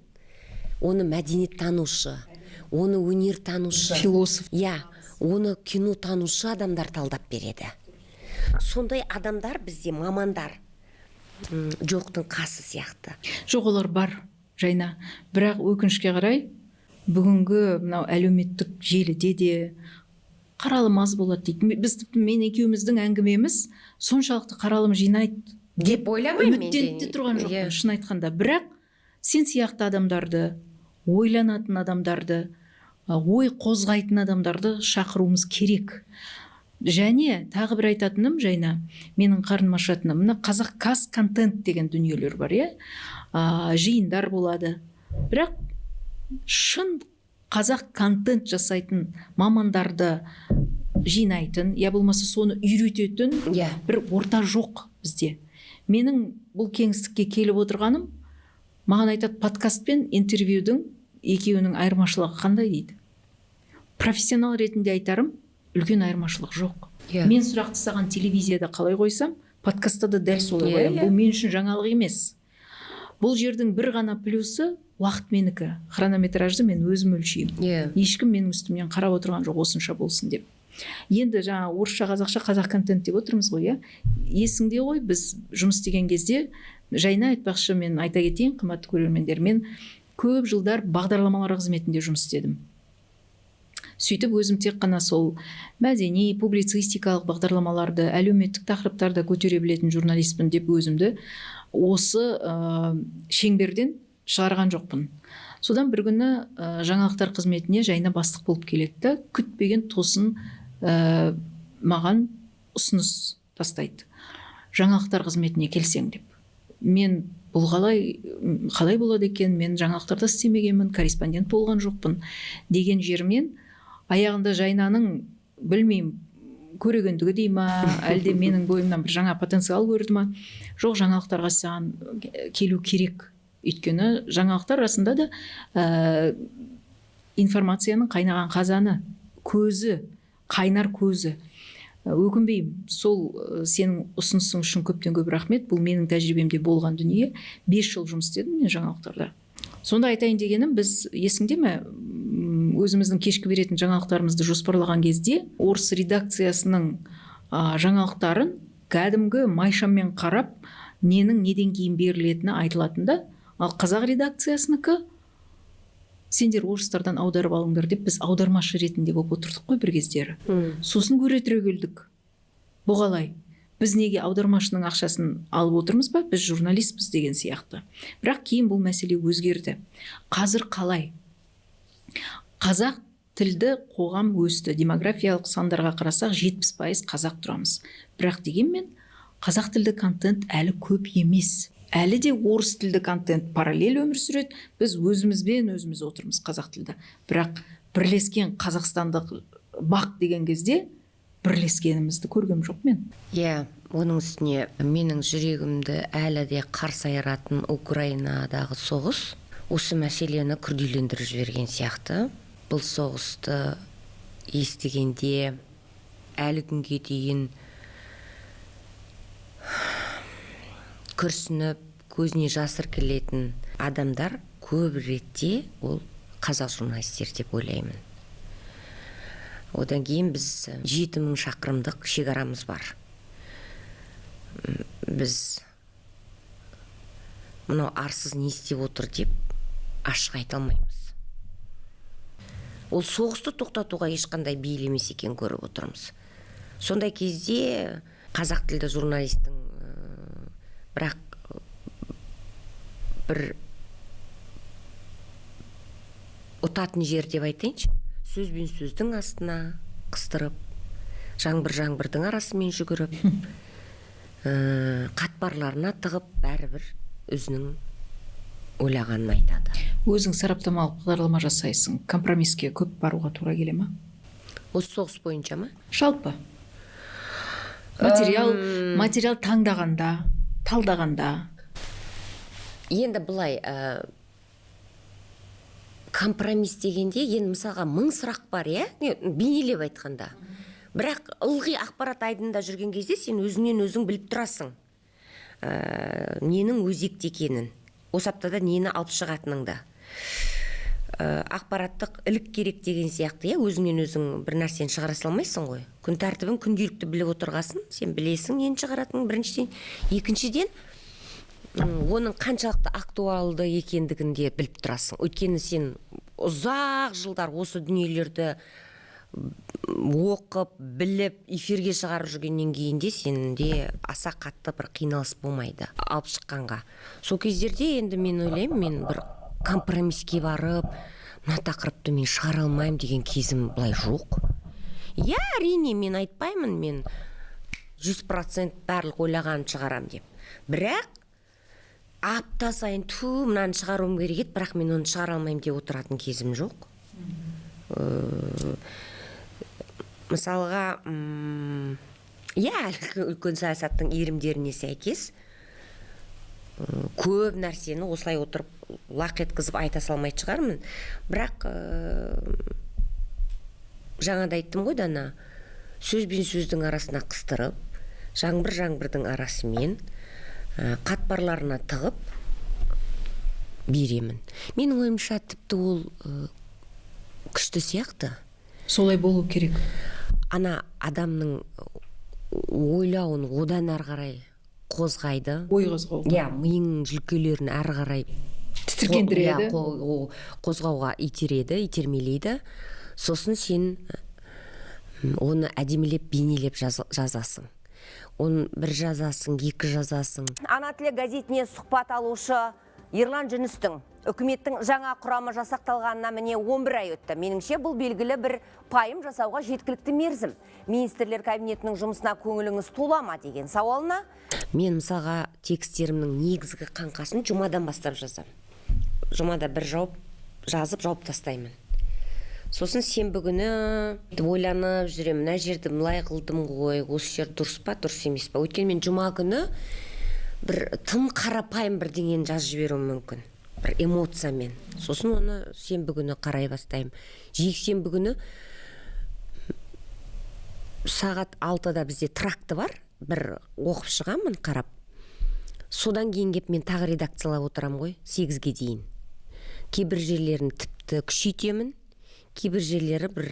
Оны мәдениет танушы, оны өнер танушы, философ. Иә, оны кино танушы адамдар талдап береді. Сондай адамдар бізде мамандар жоқтың қасы сияқты. Жоқ, олар бар, Жайна. Бірақ өкінішке қарай, бүгінгі мынау әлеуметтік желіде де қаралым аз болады дейді. Біз тіпті мен екеуміздің әңгімеміз соншалықты қаралым жинайды деп ойламаймын. Үміттеніп те тұрған жоқпын, шын айтқанда. Бірақ сен сияқты адамдарды, ойланатын адамдарды, ой қозғайтын адамдарды шақыруымыз керек. Және тағы бір айтатыным, Жайна, менің қарным ашатыным, мына қазақ кас контент деген дүниелер бар, иә? Жиындар болады. Бірақ шын қазақ контент жасайтын мамандарды жинайтын, я болмаса соны үйрететін бір орта жоқ бізде. Менің бұл кеңістікке келіп отырғаным, маған айтады, подкаст пен интервьюдің екеуінің айырмашылығы қандай дейді. Профессионал ретінде айтарым, үлкен айырмашылық жоқ. Мен сұрақты саған телевизияда қалай қойсам, подкастта да дәл солай қоямын. Бұл мен үшін жаңалық емес. Бұл жердің бір ғана плюсы уақыт менікі. Хронометражды мен өзім өлшеймін. Ешкім менің үстімнен қарап отырған жоқ, осынша болсын деп. Енді жаңа орысша, қазақша, қазақ контент деп отырмыз ғой, иә? Есіңде ғой, біз жұмыс істеген кезде, Жайна айтпақшы, мен айта кетейін, қымбатты көрермендер, мен Көп жылдар бағдарламалар қызметінде жұмыс істедім. Сөйтіп өзім тек қана сол мәдени, публицистикалық бағдарламаларды, әлеуметтік тақырыптарды көтере білетін журналистпін деп өзімді осы шеңберден шығарған жоқпын. Содан бір күні жаңалықтар қызметіне Жайна бастық болып келеді да, күтпеген тосын маған ұсыныс тастайды. Жаңалықтар қызметіне келсең деп. Мен бұл қалай болады екен, мен жаңалықтарда істемегенмін, корреспондент болған жоқпын деген жерімнен аяғында Жайнаның, білмеймін, көрегендігі дей ма, әлде менің бойымнан бір жаңа потенциал көрді ма, жоқ, жаңалықтарға саған келу керек. Өйткені жаңалықтар расында да информацияның қайнаған қазаны, көзі, қайнар көзі. Өкінбеймін, сол сенің ұсынысың үшін көптен көп рахмет. Бұл менің тәжірибемде болған дүние. 5 жыл жұмыс істедім мен жаңалықтарда. Сонда айтайын дегенім, біз, есіңде ме, өзіміздің кешкі беретін жаңалықтарымызды жоспарлаған кезде орыс редакциясының жаңалықтарын кәдімгі майшаммен қарап, ненің неден кейін берілетіні айтылатын да, ал қазақ редакциясынікі сендер орыстардан аударып алыңдар деп біз аудармашы ретінде болып отырдық қой бір кездері. Сосын көре түрегелдік. Бұл қалай? Біз неге аудармашының ақшасын алып отырмыз ба? Біз журналистпіз деген сияқты. Бірақ кейін бұл мәселе өзгерді. Қазір қалай? Қазақ тілді қоғам өсті. Демографиялық сандарға қарасақ, 70% қазақ тұрамыз. Бірақ дегенмен қазақ тілді контент әлі көп емес. Әлі де орыс тілді контент параллель өмір сүреді. Біз өзімізбен өзіміз отырмыз қазақ тілді. Бірақ бірлескен қазақстандық бақ деген кезде бірлескенімізді көргем жоқ мен. Иә, оның үстіне менің жүрегімді әлі де қарсы айыратын Украинадағы соғыс осы мәселені күрделендіріп жіберген сияқты. Бұл соғысты естігенде әлі күнге дейін күрсініп, көзіне жас іркілетін адамдар көп ретте ол қазақ журналистер деп ойлаймын. Одан кейін біз 7000 шақырымдық шекарамыз бар. Біз мынау арсыз не істеп отыр деп ашық айта алмаймыз. Ол соғысты тоқтатуға ешқандай бейіл емес екен көріп отырмыз. Сондай кезде қазақ тілді журналистің бірақ бір ұтатын жер деп айтайыншы, сөз бен сөздің астына қыстырып, жаңбыр-жаңбырдың арасымен жүгіріп, қатпарларына тығып, бәрібір өзінің ойлағанын айтады. Өзің сараптамалық бағдарлама жасайсың, компромисске көп баруға тура келе ма? Осы соғыс бойынша ма? Жалпы. Материал таңдағанда, талдағанда. Енді былай, компромисс дегенде, енді мысалға 1000 сұрақ бар, иә? Бейнелеп айтқанда. Бірақ ылғи ақпарат айдынында жүрген кезде сен өзіңнен өзің біліп тұрасың. Ненің өзекті екенін, осы аптада нені алып шығатыныңды. Ақпараттық ілік керек деген сияқты, иә? Өзіңнен өзің бір нәрсені шығара салмайсың ғой. Күн тәртібін күнделікті біліп отырғасын, сен білесің нені шығаратынын біріншіден. Екіншіден, оның қаншалықты актуалды екендігін де біліп тұрасың. Өйткені сен ұзақ жылдар осы дүниелерді оқып, біліп, эфирге шығарып жүргеннен кейін де сенде аса қатты бір қиналыс болмайды алып шыққанға. Сол кездерде енді мен ойлаймын, мен бір компромисске барып, мына тақырыпты мен шығара алмаймын деген кезім былай жоқ. Иә, әрине, мен айтпаймын, мен 100% барлық ойлағанын шығарам деп. Бірақ апта сайын ту мынаны шығаруым керек еді, бірақ мен оны шығара алмаймын деп отыратын кезім жоқ. Мысалға, иә, үлкен саясаттың иірімдеріне сәйкес көп нәрсені осылай отырып лақ еткізіп айта салмайтын шығармын. Бірақ жаңа да айттым ғой, Дана, сөз бен сөздің арасына қыстырып, жаңбыр-жаңбырдың арасымен қатпарларына тығып беремін. Менің ойымша тіпті ол күшті сияқты. Солай болу керек. Ана адамның ойлауын одан ары қарай қозғайды. Ой қозғау. Иә, миының жүлкелерін ары қарай Сілкіндіреді. Иә, қозғауға итереді, итермелейді. Сосын сен оны әдемілеп, бейнелеп жазасың. Оны бір жазасың, екі жазасың. «Ана тілі» газетіне сұхбат алушы Ерлан Жүністің: «Үкіметтің жаңа құрамы жасақталғанына міне 11 ай өтті. Меніңше, бұл белгілі бір пайым жасауға жеткілікті мерзім. Министрлер кабинетінің жұмысына көңіліңіз тола ма?» деген сауалына: Мен, мысалға, тексттерімнің негізгі қаңқасын жұмадан бастап жазамын. Жұмада бір жауып, жазып, жауып тастаймын. Сосын сенбі күні ойланып жүремін: мына жерді былай қылдым ғой, осы жер дұрыс па, дұрыс емес па? Өйткені мен жұма күні бір тым қарапайым бірдеңені жазып жіберуім мүмкін, бір эмоциямен. Сосын оны сенбі күні қарай бастаймын. Жексенбі күні сағат 6-да бізде тракты бар, бір оқып шығамын, қарап. Содан кейін келіп мен тағы редакциялап отырамын ғой 8-ге дейін. Кейбір жерлерін тіпті күшейтемін, кейбір жерлері бір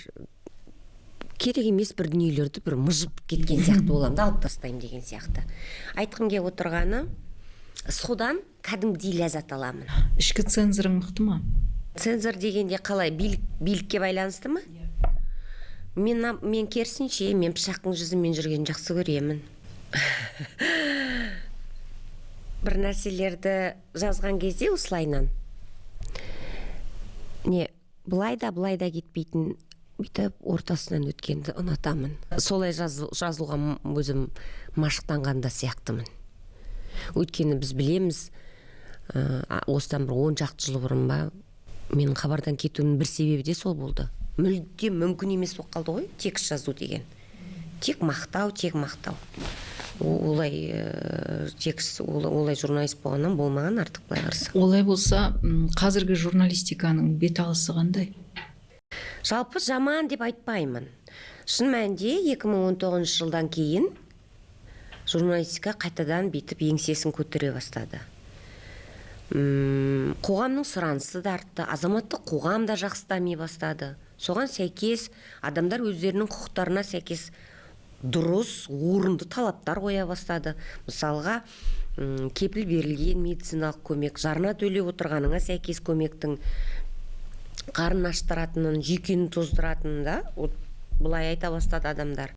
керек емес бір дүниелерді бір мыжып кеткен сияқты боламын да, алып тастаймын деген сияқты. Айтқым келіп отырғаны, содан кәдімгідей ләззат аламын. Ішкі цензорың мықты ма? Цензор дегенде қалай, билікке байланысты ма? Мен керісінше, мен пышақтың жүзімен жүргенді жақсы көремін. Бір нәрселерді жазған кезде осылайынан не былай да, былай да кетпейтін, бүйтіп ортасынан өткенді ұнатамын. Солай жазуға өзім машықтанған да сияқтымын. Өйткені біз білеміз, осыдан бір 10 шақты жыл бұрын ба, менің «Хабардан» кетуімнің бір себебі де сол болды. Мүлдем мүмкін емес болып қалды ғой текст жазу деген. Тек мақтау, тек мақтау. Олай текст, олай журналист болғаннан болмаған артық, былай қарасақ. Олай болса, қазіргі журналистиканың бет алысы қандай? Жалпы жаман деп айтпаймын. Шын мәнінде 2019 жылдан кейін журналистика қайтадан бүйтіп еңсесін көтере бастады. Қоғамның сұранысы да артты, азаматтық қоғам да жақсы дами бастады. Соған сәйкес адамдар өздерінің құқықтарына сәйкес дұрыс, орынды талаптар қоя бастады. Мысалға, кепіл берілген медициналық көмек, жарна төлеп отырғаныңа сәйкес көмектің қарын аштыратынын, жүйкені тоздыратынын да вот былай айта бастады адамдар.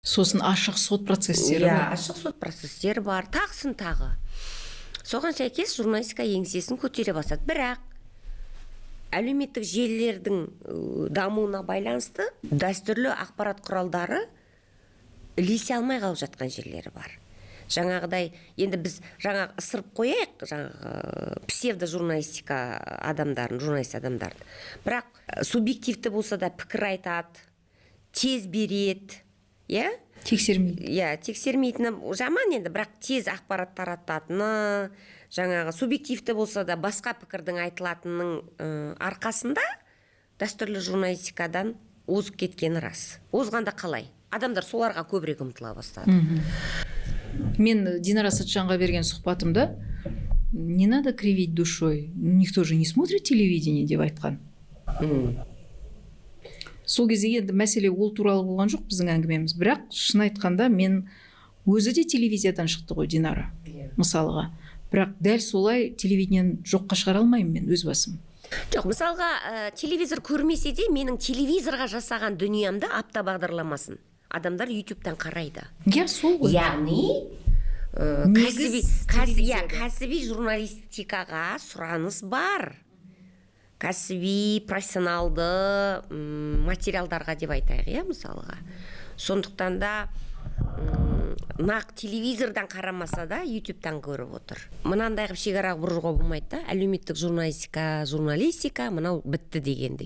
Сосын ашық сот процестері бар. Ашық сот процестері бар, тағысын тағы. Соған сәйкес журналистика еңсесін көтере бастады. Бірақ әлеуметтік желілердің дамуына байланысты дәстүрлі ақпарат құралдары ілесе алмай қалып жатқан жерлері бар. Жаңағыдай енді біз жаңағы ысырып қояйық жаңағы псевдо журналистика адамдарын, журналист адамдарын. Бірақ субъективті болса да пікір айтады, тез береді, иә. Тексермейді. Иә, тексермейтіні жаман енді, бірақ тез ақпарат тарататыны, жаңағы субъективті болса да басқа пікірдің айтылатынының арқасында дәстүрлі журналистикадан озып кеткені рас. Озғанда қалай, адамдар соларға көбірек ұмтыла бастады. Мен Динара Сатжанға берген сұхбатымда «Не надо кривить душой, никто же не смотрит телевидение» деп айтқан. Сол кезде енді мәселе ол туралы болған жоқ біздің әңгімеміз, бірақ шын айтқанда, мен өзі де телевизиядан шықты ғой Динара, мысалға, бірақ дәл солай телевидениені жоққа шығара алмаймын мен өз басым. Жоқ, мысалға, телевизор көрмесе де, менің телевизорға жасаған дүниемді, «Апта» бағдарламасын адамдар Ютубтан қарайды. Иә, сол ғой. Яғни Негіз кәсіби, иә, телевизияда. Кәсіби журналистикаға сұраныс бар, кәсіби, профессионалды материалдарға деп айтайық, иә, мысалға. Сондықтан да нақ телевизордан қарамаса да, Ютубтан көріп отыр. Мынандай қылып шекара бұруға болмайды да, әлеуметтік журналистика, журналистика мынау бітті деген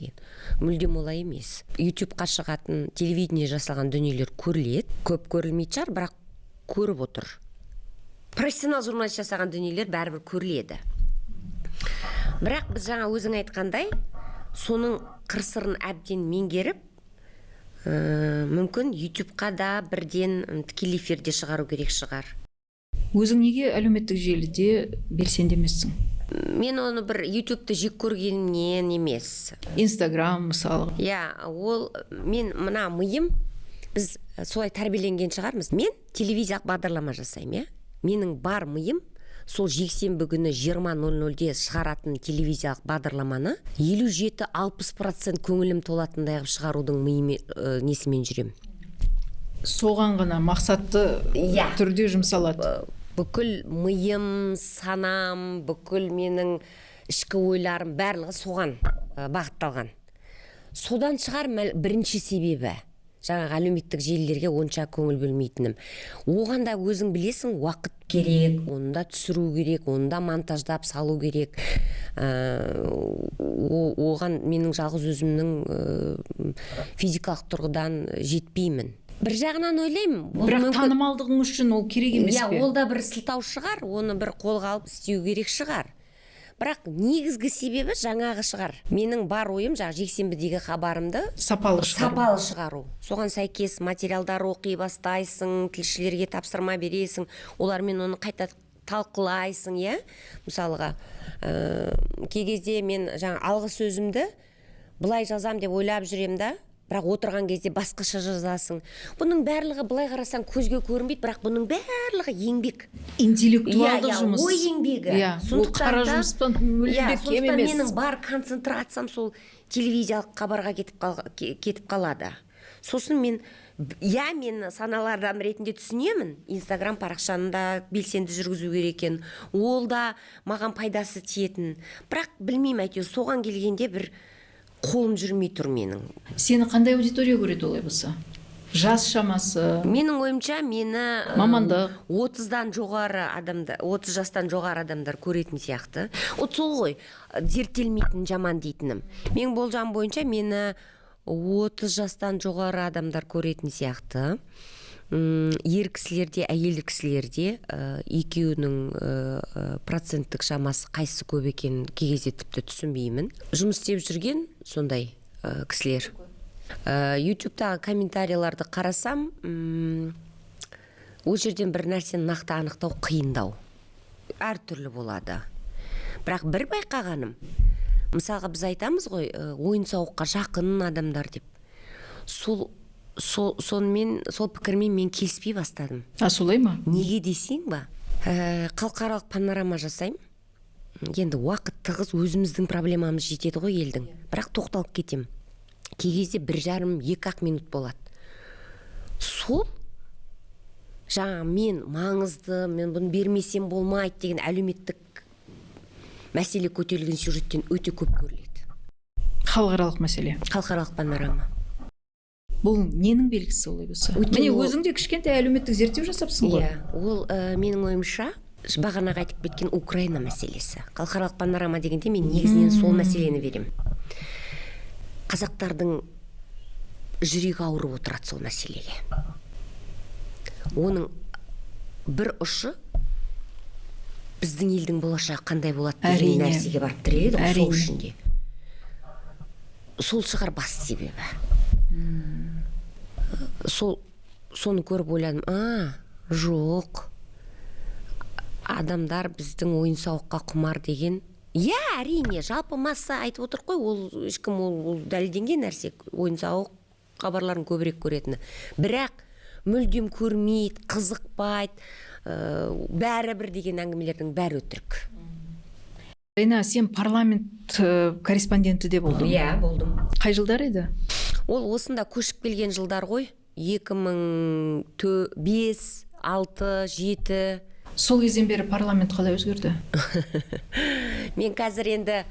мүлдем олай емес. Ютубқа шығатын, телевидение жасалған дүниелер көріледі. Көп көрілмейтін шығар, бірақ көріп отыр. Профессионал журналист жасаған дүниелер бәрібір көріледі. Бірақ біз жаңа өзің айтқандай, соның қыр сырын әбден меңгеріп, мүмкін, Ютубқа да бірден тікелей эфирде шығару керек шығар. Өзің неге әлеуметтік желіде белсенді емессің? Мен оны бір Ютубты жек көргенімнен емес. Инстаграм, мысалы. Иә, ол мен мына миым, біз солай тәрбиеленген шығармыз. Мен телевизиялық бағдарлама жасаймын, иә, менің бар миым Сол жексенбі күні 20:00-де шығаратын телевизиялық бағдарламаны 57-60% көңілім толатындай қылып шығарудың миымен, несімен жүремін. Соған ғана мақсатты Иә. түрде жұмсалады. Бүкіл миым, санам, бүкіл менің ішкі ойларым, барлығы соған бағытталған. Содан шығар бірінші себебі жаңағы әлеуметтік желілерге онша көңіл бөлмейтінім. Оған да, өзің білесің, уақыт керек, оны да түсіру керек, оны да монтаждап салу керек. Оған менің жалғыз өзімнің физикалық тұрғыдан жетпеймін. Бір жағынан ойлаймын, ол Бірақ мүмкін- танымалдығың үшін ол керек емес Иә, пе? ол да бір сылтау шығар, оны бір қолға алып істеу керек шығар. Бірақ негізгі себебі жаңағы шығар. Менің бар ойым жаңағы жексенбідегі хабарымды Сапалы шығару. Сапалы шығару. Соған сәйкес материалдар оқи бастайсың, тілшілерге тапсырма бересің, олармен оны қайта талқылайсың, иә. Мысалға, кей кезде мен жаңа алғы сөзімді былай жазам деп ойлап жүрем да, бірақ отырған кезде басқаша жазасың. Бұның барлығы былай қарасаң көзге көрінбейді, бірақ бұның барлығы еңбек. Интеллектуалдық Иә, иә, жұмыс. Ой еңбегі. Иә, ол Сондықтан қара да- жұмыстан мүлде Иә, кем сондықтан емес. менің бар концентрациям сол телевизиялық хабарға кетіп қалады. Сосын мен, иә, мен саналы адам ретінде түсінемін, Инстаграм парақшаны да белсенді жүргізу керек екен, ол да маған пайдасы тиетін. Бірақ білмеймін, әйтеуір соған келгенде бір қолым жүрмей тұр менің. Сені қандай аудитория көреді олай болса? Жас шамасы? Менің ойымша, мені Мамандық. 30-дан жоғары адамдар, 30 жастан жоғары адамдар көретін сияқты. Вот сол ғой зерттелмейтін жаман дейтінім. Менің болжамым бойынша, мені 30 жастан жоғары адамдар көретін сияқты. Ер кісілер де, әйел кісілер де, екеуінің проценттік шамасы қайсысы көп екенін кей кезде тіпті түсінбеймін. Жұмыс істеп жүрген сондай кісілер. Ютубтағы комментарийларды қарасам, ол жерден бір нәрсені нақты анықтау қиындау, әртүрлі болады. Бірақ бір байқағаным, мысалға, біз айтамыз ғой, ойын сауыққа жақын адамдар деп. Сол сонымен, сол пікірмен мен келіспей бастадым. А, солай ма? Неге десең ба, халықаралық панорама жасаймын. Енді уақыт тығыз, өзіміздің проблемамыз жетеді ғой елдің, бірақ тоқталып кетем. Кей кезде 1,5-2 ақ минут болады. Сол жаңа мен маңызды, мен бұны бермесем болмайды деген әлеуметтік мәселе көтерілген сюжеттен өте көп көріледі. Халықаралық мәселе. Халықаралық панорама. Бұл ненің белгісі олай болса? Өйткені Міне, өзің де кішкентай әлеуметтік зерттеу жасапсың ғой. Иә, ол менің ойымша, бағанағы айтып кеткен Украина мәселесі. Халықаралық панорама дегенде мен негізінен сол мәселені беремін. Қазақтардың жүрегі ауырып отырады сол мәселеге. Оның бір ұшы біздің елдің болашағы қандай болады деген нәрсеге барып тіреледі ғой сол үшін де. Сол шығар басты себебі. Сол соны көріп ойладым: а, жоқ, адамдар біздің ойын сауыққа құмар деген. Иә, әрине, жалпы масса айтып отыр қой, ол ешкім, ол дәлелденген нәрсе, ойын сауық хабарларын көбірек көретіні. Бірақ мүлдем көрмейді, қызықпайды, бәрібір деген әңгімелердің бәрі өтірік. Райна, сен парламент корреспонденті де болдың. Иә, болдым. Қай жылдар еді? Ол осында көшіп келген жылдар ғой, 2005, 6, 7. Сол кезден бері парламент қалай өзгерді? Мен қазір енді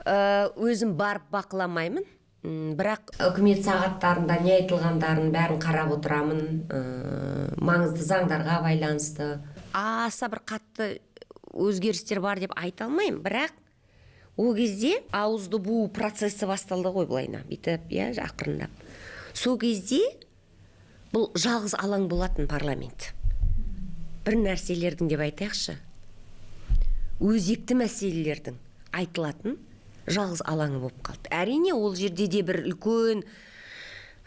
өзім барып бақыламаймын. Бірақ үкімет сағаттарында не айтылғандарын бәрін қарап отырамын. Маңызды заңдарға байланысты аса бір қатты өзгерістер бар деп айта алмаймын. Бірақ ол кезде ауызды буу процесі басталды ғой, былайына бүйтіп, иә, ақырындап. Сол кезде бұл жалғыз алаң болатын парламент бір нәрселердің, деп айтайықшы, өзекті мәселелердің айтылатын жалғыз алаңы болып қалды. Әрине, ол жерде де бір үлкен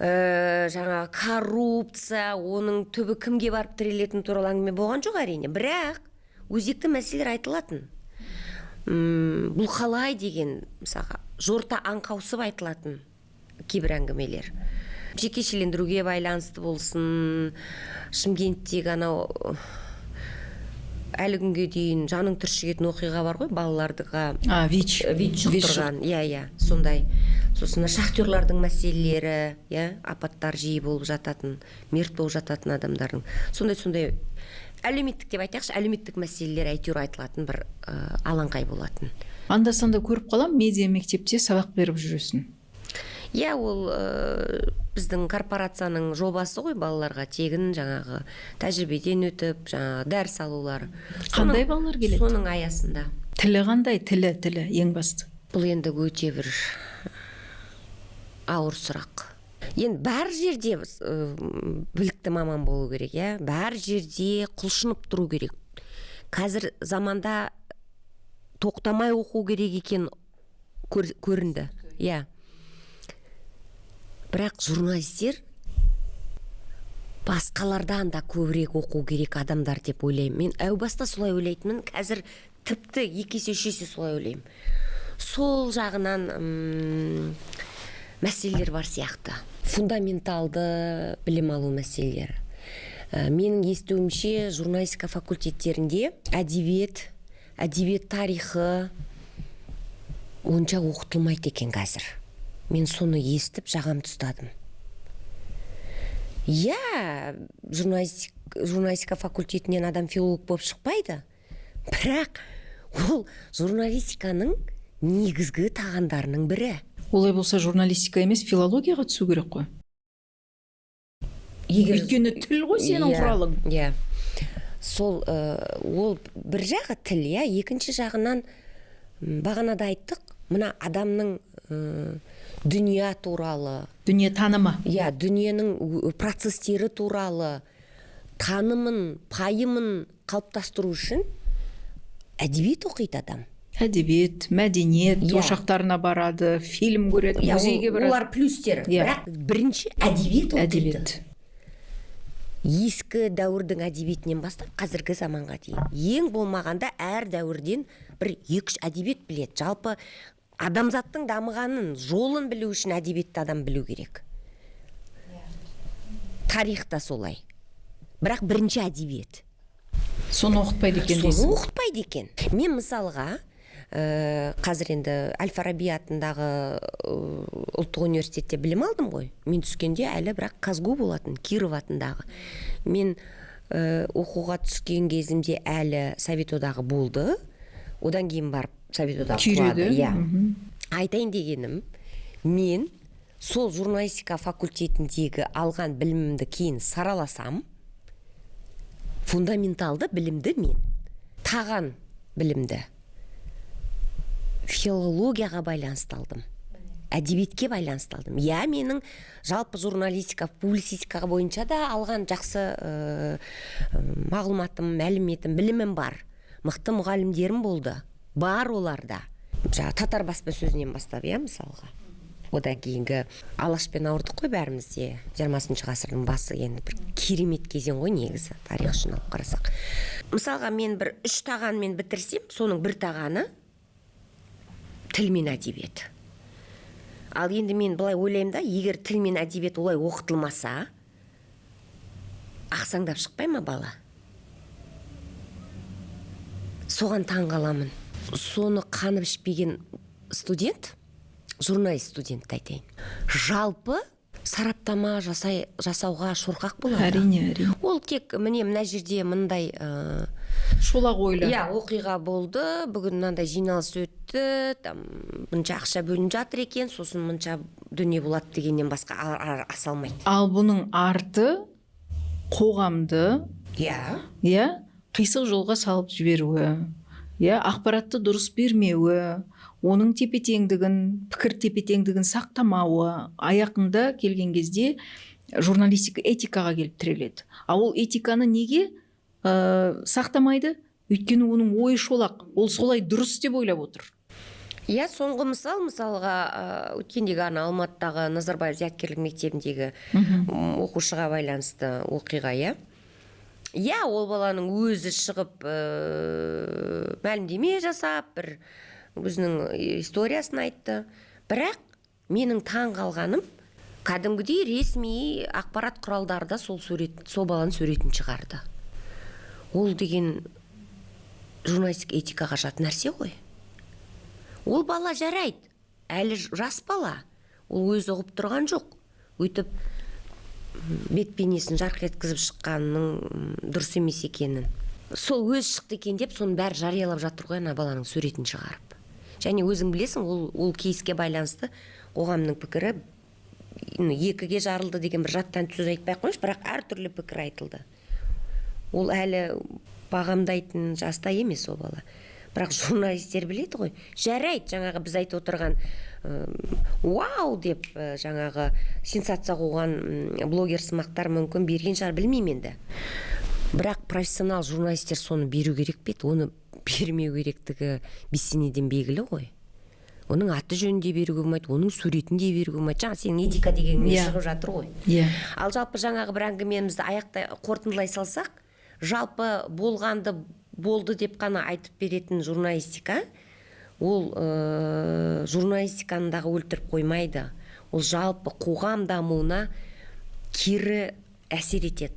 жаңағы коррупция, оның түбі кімге барып тірелетіні туралы әңгіме болған жоқ, әрине. Бірақ өзекті мәселелер айтылатын. Бұл қалай деген, мысалға, жорта аңқаусып айтылатын кейбір әңгімелер, жекешелендіруге байланысты болсын, Шымкенттегі анау Әлі күнге дейін жаның түршігетін оқиға бар ғой, балаларға ВИЧ. ВИЧ жұқтырған. Иә, сондай. Сосын шахтерлардың мәселелері, иә, апаттар жиі болып жататын, мерт болып жататын адамдардың. Сондай әлеуметтік деп айтайықшы, әлеуметтік мәселелер әйтеуір айтылатын бір алаңқай болатын. Анда санда көріп қалам, медиа мектепте сабақ беріп жүресің. Иә, ол біздің корпорацияның жобасы ғой, балаларға тегін жаңағы тәжірибеден өтіп, жаңағы дәріс алулары. Қандай балалар келеді? Соның аясында. Тілі қандай? Тілі ең басты. Бұл енді өте бір ауыр сұрақ. Енді бар жерде білікті маман болу керек, иә? Бар жерде құлшынып тұру керек. Қазір заманда тоқтамай оқу керек екен көрінді. Иә. Бірақ журналистер басқалардан да көбірек оқу керек адамдар деп ойлаймын. Мен әу баста солай ойлайтынмын, қазір тіпті 2 есе 3 есе солай ойлаймын. Сол жағынан мәселелер бар сияқты. Фундаменталды білім алу мәселелері. Менің естуімше, журналистика факультеттерінде әдебиет, әдебиет тарихы онша оқытылмайды екен қазір. Мен соны естіп жағамды ұстадым. Иә, журналистика факультетінен адам филолог болып шықпайды. Бірақ ол журналистиканың негізгі тағандарының бірі. Олай болса журналистика емес, филологияға түсу керек қой. Өйткені тіл ғой сенің құралың. Иә. Сол, ол бір жағы тіл, иә, екінші жағынан бағанада айттық, мына адамның дүние туралы, дүние танымы, иә, дүниенің процестері туралы танымын, пайымын қалыптастыру үшін әдебиет оқиды адам. Әдебиет, мәдениет ошақтарына барады, фильм көреді, музейге барады. Олар плюстері. Бірақ бірінші әдебиет оқиды. Әдебиет. Ескі дәуірдің әдебиетінен бастап қазіргі заманға дейін. Ең болмағанда әр дәуірден бір 2-3 әдебиет біледі. Жалпы адамзаттың дамығанын, жолын білу үшін әдебиетті адам білу керек. Тарих та солай. Бірақ бірінші әдебиет. Соны оқытпайды екен дейсің. Соны оқытпайды екен. Мен мысалға, қазір енді Әл-Фараби атындағы ұлттық университетте білім алдым ғой. Мен түскенде әлі бірақ КазГУ болатын, Киров атындағы. Мен оқуға түскен кезімде әлі Совет одағы болды. Одан кейін барып Совет одағы құлады. Иә. Айтайын дегенім, мен сол журналистика факультетіндегі алған білімімді кейін сараласам, фундаменталды білімді мен, таған білімді филологияға байланысты алдым, әдебиетке байланысты алдым. Иә, менің жалпы журналистика, публицистика бойынша да алған жақсы мағлұматым, мәліметім, білімім бар. Мықты мұғалімдерім болды. Бар оларда. Жаңа татар баспасөзінен бастап, иә, мысалға. Одан кейінгі Алашпен ауырдық қой бәріміз де. 20 ғасырдың басы енді бір керемет кезең ғой негізі, тарих үшін алып қарасақ. Мысалға, мен бір 3 тағанмен бітірсем, соның бір тағаны тіл мен әдебиет. Ал енді мен былай ойлаймын да, егер тіл мен әдебиет олай оқытылмаса, ақсаңдап шықпай ма бала? Соған таң қаламын. Соны қанып ішпеген студент, журналист студентті айтайын, жалпы сараптама жасауға шорқақ болады. Әрине, әрине. Ол тек міне мына жерде мындай шолақ ойлы. Иә, оқиға болды, бүгін мынандай жиналыс өтті, там мынша ақша бөлініп жатыр екен, сосын мынша дүние болады дегеннен басқа аса алмайды. Ал бұның арты қоғамды, иә, қисық жолға салып жіберуі, иә, ақпаратты дұрыс бермеуі, оның тепе-теңдігін, пікір тепе-теңдігін сақтамауы, аяқында келген кезде журналистика этикаға келіп тіреледі. Ал ол этиканы неге сақтамайды? Өйткені оның ойы шолақ, ол солай дұрыс деп ойлап отыр. Иә, соңғы мысал, мысалға, өткендегі ана Алматыдағы Назарбаев зияткерлік мектебіндегі оқушыға байланысты оқиға, иә. Иә, ол баланың өзі шығып мәлімдеме жасап, бір өзінің историясын айтты. Бірақ менің таң қалғаным, кәдімгідей ресми ақпарат құралдары да сол сурет, сол баланың суретін шығарды. Ол деген Журналистік этикаға жат нәрсе ғой. Ол бала жарайды, әлі жас бала, ол өзі ұғып тұрған жоқ. Өйтіп бет бейнесін жарқ еткізіп шыққанының дұрыс емес екенін. Сол өз шықты екен деп соның бәрі жариялап жатыр ғой, ана баланың суретін шығарып. Және өзің білесің, ол кейске байланысты қоғамның пікірі екіге жарылды деген бір жаттан сөз айтпай ақ қояйыншы, бірақ әртүрлі пікір айтылды. Ол әлі бағамдайтын жаста емес ол бала. Бірақ журналистер біледі ғой. Жарайды, жаңағы біз айтып отырған вау деп жаңағы сенсация қуған блогер сымақтар мүмкін берген шығар, білмеймін енді. Бірақ профессионал журналистер соны беру керек пе еді? Оны бермеу керектігі бесенеден белгілі ғой. Оның аты жөнін де беруге болмайды, оның суретін де беруге болмайды. Жаңа сенің этика дегеніңнен шығып жатыр ғой. Ал жалпы жаңағы бір әңгімемізді аяқтай қорытындылай салсақ, жалпы болғанды болды деп қана айтып беретін журналистика, ол журналистиканы дағы өлтіріп қоймайды. Ол жалпы қоғам дамуына кері әсер етеді,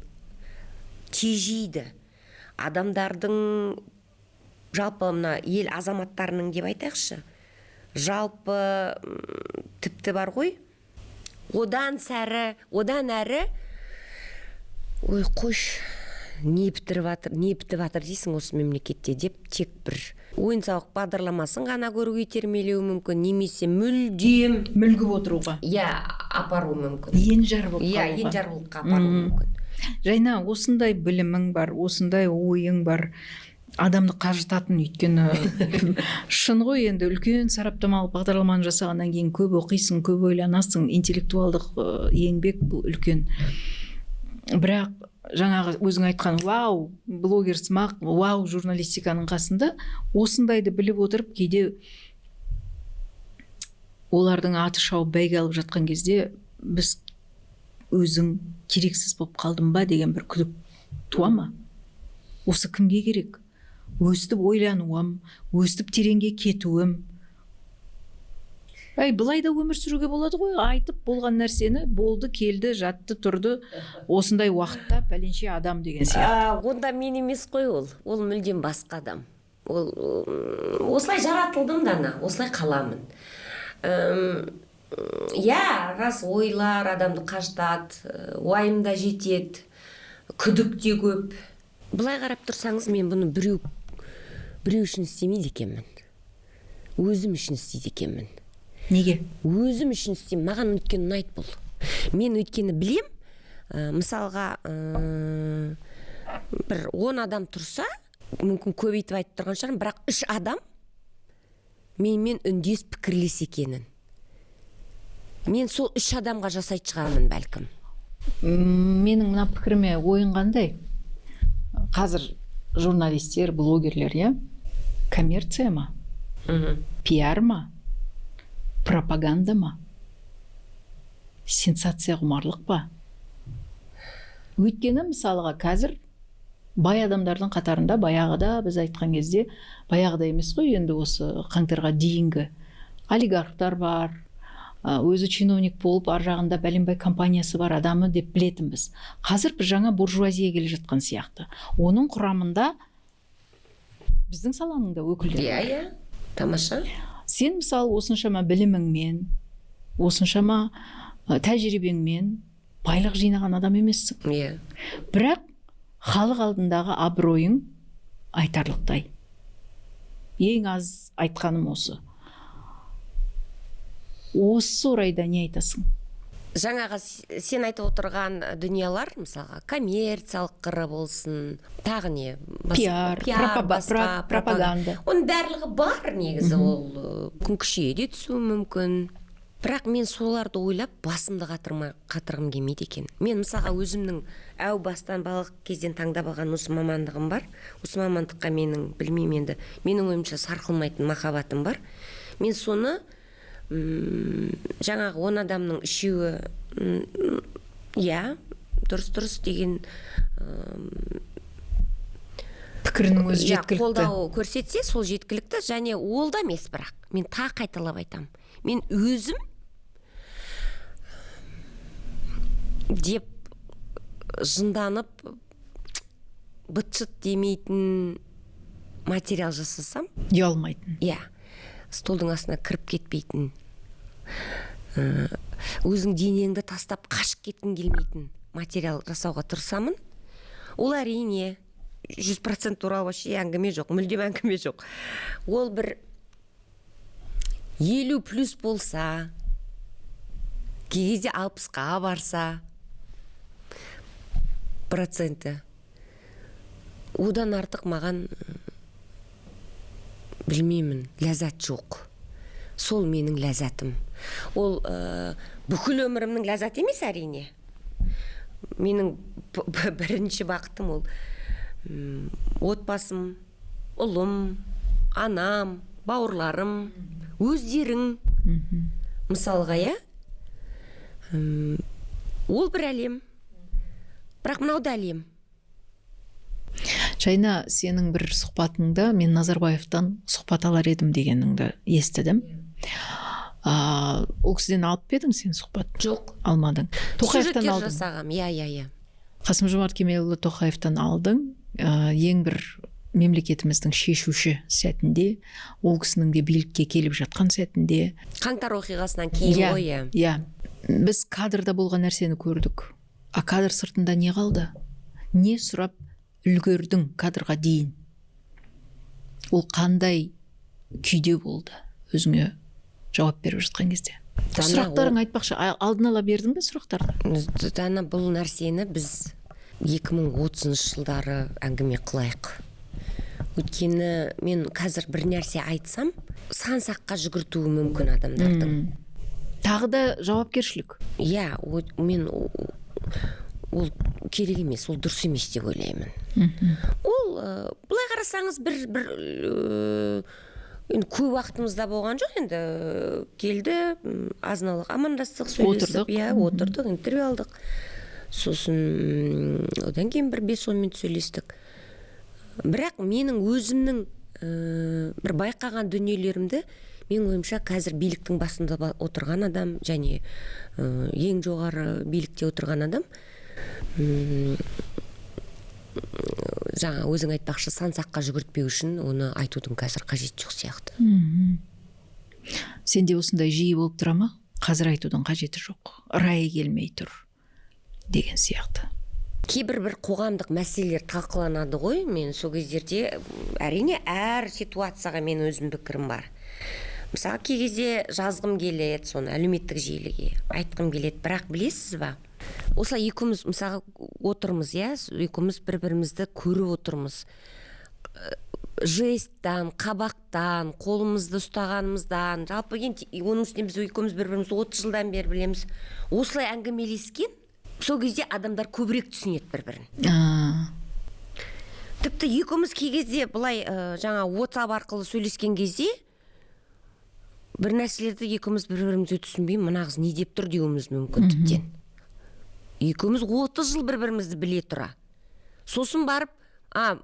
тежейді. Адамдардың, жалпы мына ел азаматтарының деп айтайықшы, жалпы тіпті бар ғой, одан әрі ой қойшы, не бітіріп жатыр, не бітіп жатыр дейсің осы мемлекетте деп тек бір ойын-сауық бағдарламасын ғана көруге итермелеуі мүмкін, немесе мүлдем мүлгіп отыруға, иә, апаруы мүмкін, енжар болып иә, қалуға, енжарлыққа апаруы мүмкін. Жайна, осындай білімің бар, осындай ойың бар, адамды қажытатын, өйткені шын ғой енді, үлкен сараптамалық бағдарламаны жасағаннан кейін көп оқисың, көп ойланасың, интеллектуалдық еңбек бұл үлкен. Бірақ жаңағы өзің айтқан вау блогер сымақ, вау журналистиканың қасында осындайды біліп отырып, кейде олардың аты шауып бәйге алып жатқан кезде біз өзің керексіз болып қалдым ба деген бір күдік туа ма? Осы кімге керек? Өстіп ойлануым, өстіп тереңге кетуім. Әй, былай да өмір сүруге болады ғой, айтып болған нәрсені, болды, келді, жатты, тұрды, осындай уақытта пәленше адам деген сияқты. Онда мен емес қой ол, ол мүлдем басқа адам. Ол осылай жаратылдым да, осылай қаламын. Иә, рас, ойлар адамды қажытады, уайым да жетеді, күдік те көп. Былай қарап тұрсаңыз, мен бұны біреу үшін істемейді екенмін. Өзім үшін істейді екенмін. Неге? Өзім үшін істеймін. Маған өйткені ұнайды бұл. Мен өйткені білем, мысалға, бір 10 адам тұрса, мүмкін көбейтіп айтып тұрған шығармын, бірақ 3 адам менімен үндес пікірлес екенін. Мен сол 3 адамға жасайтын шығармын бәлкім. Менің мына пікіріме ойың қандай? Қазір журналистер, блогерлер, иә? Коммерция ма? Пиар ма? Пропаганда ма? Сенсация құмарлық па? Өйткені мысалға қазір бай адамдардың қатарында баяғыда біз айтқан кезде, баяғыда емес қой енді, осы қаңтарға дейінгі олигархтар бар, өзі чиновник болып, ар жағында бәленбай компаниясы бар адамы деп білетінбіз. Қазір бір жаңа буржуазия келе жатқан сияқты. Оның құрамында біздің саланың да өкілдері бар. Иә, тамаша. Сен мысалы осыншама біліміңмен, осыншама тәжірибеңмен байлық жинаған адам емессің. Иә. Бірақ халық алдындағы абыройың айтарлықтай. Ең аз айтқаным осы. Осы орайда не айтасың? Жаңағы сен айтып отырған дүниелар, мысалға, коммерциялық қыры болсын, тағы не? Пиар, пропаганда. Оның барлығы бар негізі, ол күн күшейе де түсуі мүмкін. Бірақ мен соларды ойлап басымды қатырғым келмейді екен. Мен мысалға өзімнің әу бастан балалық кезден таңдап алған осы мамандығым бар. Осы мамандыққа менің, білмеймін енді, менің ойымша сарқылмайтын махаббатым бар. Мен соны жаңағы 10 адамның 3-еуі иә, дұрыс деген пікірінің өзі жеткілікті. Қолдау көрсетсе, сол жеткілікті. Және ол да емес, бірақ мен тағы қайталап айтамын. Мен өзім деп жынданып быт-шыт демейтін Материал жасасам, Ұялмайтын. Иә, столдың астына кіріп кетпейтін, өзің денеңді тастап қашып кеткің келмейтін материал жасауға тырысамын. Ол, әрине, 100% туралы вообще әңгіме жоқ, мүлдем әңгіме жоқ. Ол бір 50 плюс болса, кей кезде 60-қа барса проценті, одан артық маған, білмеймін, ләззат жоқ. Сол менің ләззатым. Ол бүкіл өмірімнің ләззаты емес, әрине. Менің бірінші бақытым ол отбасым, ұлым, анам, бауырларым, өздерің мысалға, иә. Ол бір әлем, бірақ мынау да әлем. Жайна, сенің бір сұхбатыңда «мен Назарбаевтан сұхбат алар едім» дегеніңді естідім. Ол кісіден алып па едің сен сұхбат? Жоқ. Алмадың. Тоқаевтан Сюжеттер алдың. жасағам, иә. Қасым Жомарт Кемелұлы Тоқаевтан алдың. Ең бір мемлекетіміздің шешуші сәтінде, ол кісінің де билікке келіп жатқан сәтінде. Қаңтар оқиғасынан кейін ғой, иә. Иә, біз кадрда болған нәрсені көрдік, а кадр сыртында не қалды? Не сұрап үлгердің кадрға дейін? Ол қандай күйде болды өзіңе жауап беріп жатқан кезде? Дана, Сұрақтарың, айтпақшы, алдын ала бердің бе сұрақтарды? Дана, бұл нәрсені біз 2030 жылдары әңгіме қылайық, өйткені мен қазір бір нәрсе айтсам, сан саққа жүгіртуі мүмкін адамдардың. Тағы да жауапкершілік. Иә, мен ол керек емес, ол дұрыс емес деп ойлаймын. Ол былай қарасаңыз, бір енді көп уақытымызда болған жоқ енді. Келді, азын аулақ амандастық, сөйлесіп. Отырдық. Иә, отырдық, интервью алдық. Сосын одан кейін бір 5-10 минут сөйлестік. Бірақ менің өзімнің бір байқаған дүниелерімді, менің ойымша, қазір биліктің басында отырған адам және ең жоғары билікте отырған адам, жаңа өзің айтпақшы, сан саққа жүгіртпеу үшін оны айтудың қазір қажеті жоқ сияқты. Сенде осындай жиі болып тұра ма, қазір айтудың қажеті жоқ, райы келмей тұр деген сияқты? Кейбір бір қоғамдық мәселелер талқыланады ғой, мен сол кездерде, әрине, әр ситуацияға мен өзім пікірім бар. Мысалы, кей кезде жазғым келеді, соны әлеуметтік желіге айтқым келеді. Бірақ, білесіз ба, осылай екеуміз, мысалға, отырмыз, иә, екеуміз бір бірімізді көріп отырмыз. Жесттан, қабақтан, қолымызды ұстағанымыздан, жалпы енді оның үстіне біз екеуміз бір бірімізді 30 жылдан бері білеміз. Осылай әңгімелескен, сол кезде адамдар көбірек түсінеді бір бірін. Тіпті екеуміз кей кезде былай жаңа WhatsApp арқылы сөйлескен кезде бір нәрселерді екеуміз бір бірімізге түсінбей, «мына қыз не деп тұр» деуіміз мүмкін. Тіптен екеуміз 30 жыл бір бірімізді біле тұра, сосын барып а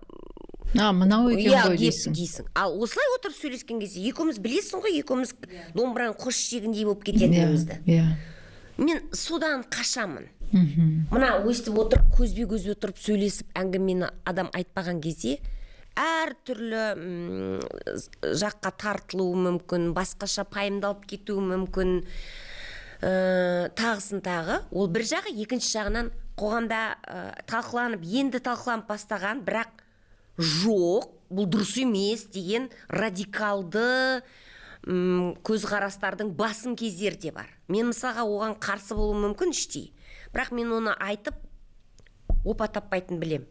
А, мынау екен иә ғой деп дейсің. Дейсің. Ал осылай отырып сөйлескен кезде екеуміз, білесің ғой, екеуміз домбыраның қос ішегіндей болып кететінімізді. Иә Мен содан қашамын. Мына өстіп отырып, көзбе көз отырып сөйлесіп, әңгімені адам айтпаған кезде әртүрлі жаққа тартылуы мүмкін, басқаша пайымдалып кетуі мүмкін, тағысын тағы. Ол бір жағы. Екінші жағынан, қоғамда талқыланып, енді талқыланып бастаған, бірақ жоқ, бұл дұрыс емес деген радикалды көзқарастардың басым кездері де бар. Мен, мысалға, оған қарсы болуым мүмкін іштей, бірақ мен оны айтып опа таппайтын білем.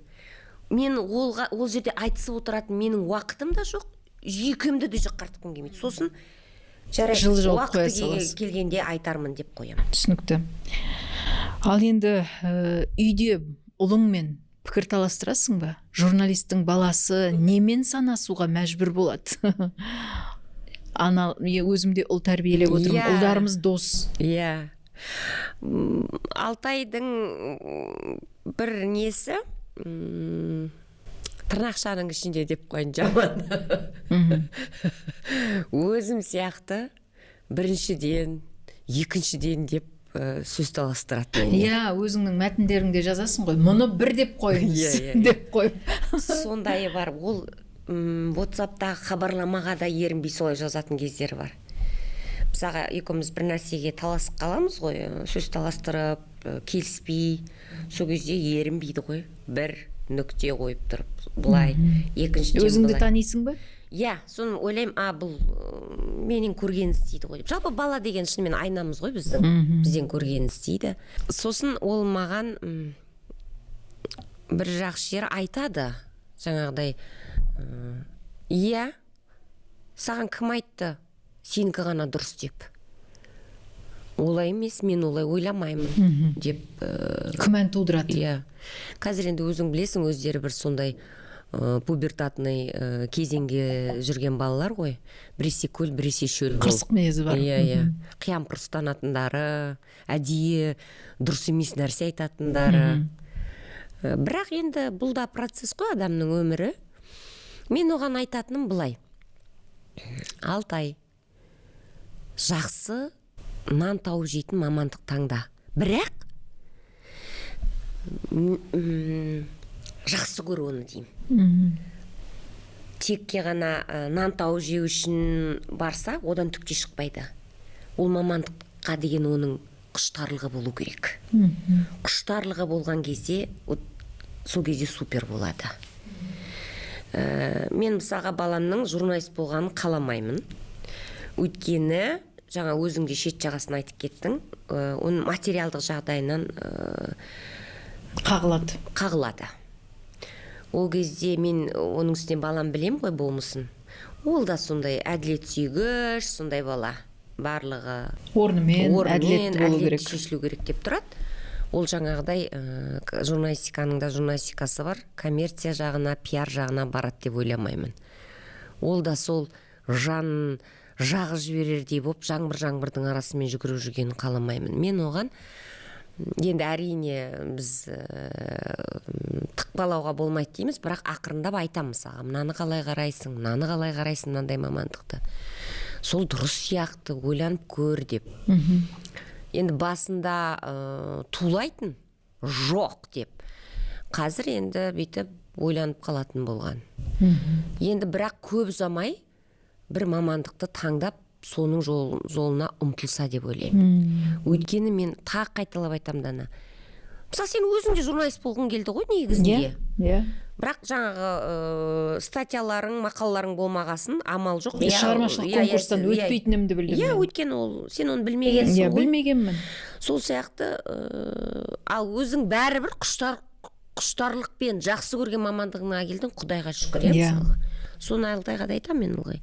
Мен олға, ол жерде айтысып отыратын менің уақытым да жоқ, жүйкемді де жұқартқым келмейді. Сосын жарайды, Жылы жауап уақыты қоя саласың. келгенде айтармын деп қоямын. Түсінікті. Ал енді үйде ұлыңмен пікір таластырасың ба? Журналисттің баласы немен санасуға мәжбүр болады? Ана, мен өзім де ұл тәрбиелеп отырмын. Ұлдарымыз дос. Иә. Алтайдың бір несі, тырнақшаның ішінде деп қояйын, жаман өзім сияқты біріншіден, екіншіден деп сөз таластырады менімен. Иә, өзіңнің мәтіндеріңде жазасың ғой, мұны бір деп қойыңыз Иә, иә, иә. деп қойып. Сондайы бар ол. WhatsApp'тағы хабарламаға да ерінбей солай жазатын кездері бар. Мысалға, екеуміз бір нәрсеге таласып қаламыз ғой, сөз таластырып, келіспей, сол кезде ерінбейді ғой, бір нүкте қойып тұрып былай, екіншіден Өзіңді былай. Танисың ба? Иә, соны ойлаймын, а бұл менен көргенін істейді ғой деп. Жалпы бала деген шынымен айнамыз ғой біздің, бізден көргенін істейді. Сосын ол маған бір жақсы жері айтады жаңағыдай, иә, саған кім айтты сенікі ғана дұрыс деп, олай емес, мен олай ойламаймын деп. Күмән тудырады. Иә, қазір енді өзің білесің, өздері бір сондай пубертатный кезеңге жүрген балалар ғой, біресе көл, біресе шөл болып. Қырсық мінезі бар. Иә, қиямпыр ұстанатындары, әдейі дұрыс емес нәрсе айтатындары. Бірақ енді бұл да процесс қой, адамның өмірі. Мен оған айтатыным былай: Алтай, жақсы нан тауып жейтін мамандық таңда, бірақ жақсы көр оны деймін. Текке ғана нан тауып жеу үшін барса, одан түк те шықпайды. Ол мамандыққа деген оның құштарлығы болу керек. Құштарлығы болған кезде, вот сол кезде супер болады. Мен мысалға баламның журналист болғанын қаламаймын, өйткені жаңа өзің де шет жағасын айтып кеттің, оның материалдық жағдайынан қағылады. Қағылады. Ол кезде мен оның үстіне балам білем ғой болмысын, ол да сондай әділет сүйгіш, сондай бала, барлығы орнымен, орнымен, әділетті болу әділетті керек. Шешілу керек деп тұрады. Ол жаңағыдай журналистиканың да журналистикасы бар, коммерция жағына, пиар жағына барады деп ойламаймын. Ол да сол жан жағы жіберердей болып жаңбыр жаңбырдың арасымен жүгіріп жүргенін қаламаймын мен оған. Енді әрине біз тықпалауға болмайды дейміз, бірақ ақырындап айтамын, мысалға, мынаны қалай қарайсың, мынаны қалай қарайсың, мынандай мамандықты, сол дұрыс сияқты, ойланып көр деп. Енді басында тулайтын, жоқ деп, қазір енді бүйтіп ойланып қалатын болған. Енді бірақ көп ұзамай бір мамандықты таңдап, соның жолына ұмтылса деп ойлаймын. Өйткені мен тағы қайталап айтамын, Дана, мысалы, сен өзің де журналист болғың келді ғой негізінде. Иә. Бірақ жаңағы статьяларың, мақалаларың болмағасын, амал жоқ. Шығармашылық конкурстан өтпейтінімді білдім мен. Өйткені ол сен оны білмегенсің ғой. Білмегенмін. Сол сияқты, ал өзің бәрібір құштарлықпен жақсы көрген мамандығыңа келдің, құдайға шүкір, иә. Мысалға, соны Алтайға да айтамын мен ылғи: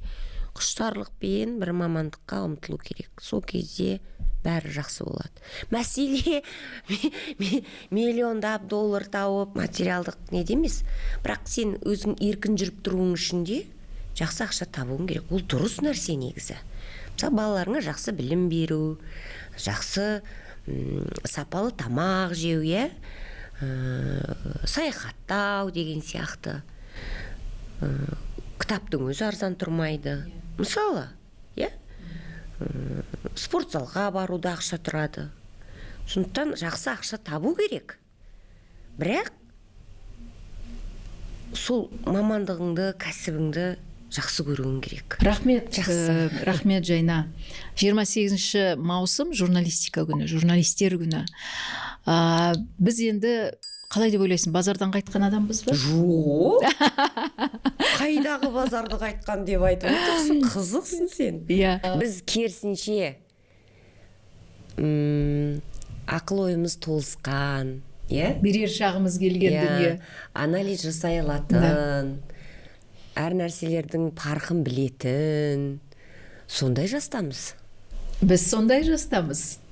құштарлықпен бір мамандыққа ұмтылу керек, сол кезде бәрі жақсы болады. Мәселе миллиондап доллар тауып, материалдық неде емес, бірақ сен өзің еркін жүріп тұруың үшін де жақсы ақша табуың керек. Ол дұрыс нәрсе негізі. Мысалы, балаларыңа жақсы білім беру, жақсы сапалы тамақ жеу, иә, саяхаттау деген сияқты. Кітаптың өзі арзан тұрмайды мысалы, иә, спорт залға баруда ақша тұрады. Сондықтан жақсы ақша табу керек, бірақ сол мамандығыңды, кәсібіңді жақсы көруің керек. Рахмет. Жақсы. Рахмет, Жайна. 28 маусым журналистика күні, журналистер күні. Біз енді қалай деп ойлайсың, базардан қайтқан адамбыз ба? Жоқ, қайдағы базарды қайтқан деп айтып отырсың, қызықсың сен. Біз керісінше ақыл ойымыз толысқан, иә. Берер шағымыз келген дүние. Анализ жасай алатын, әр нәрселердің парқын білетін сондай жастамыз. Біз сондай жастамыз.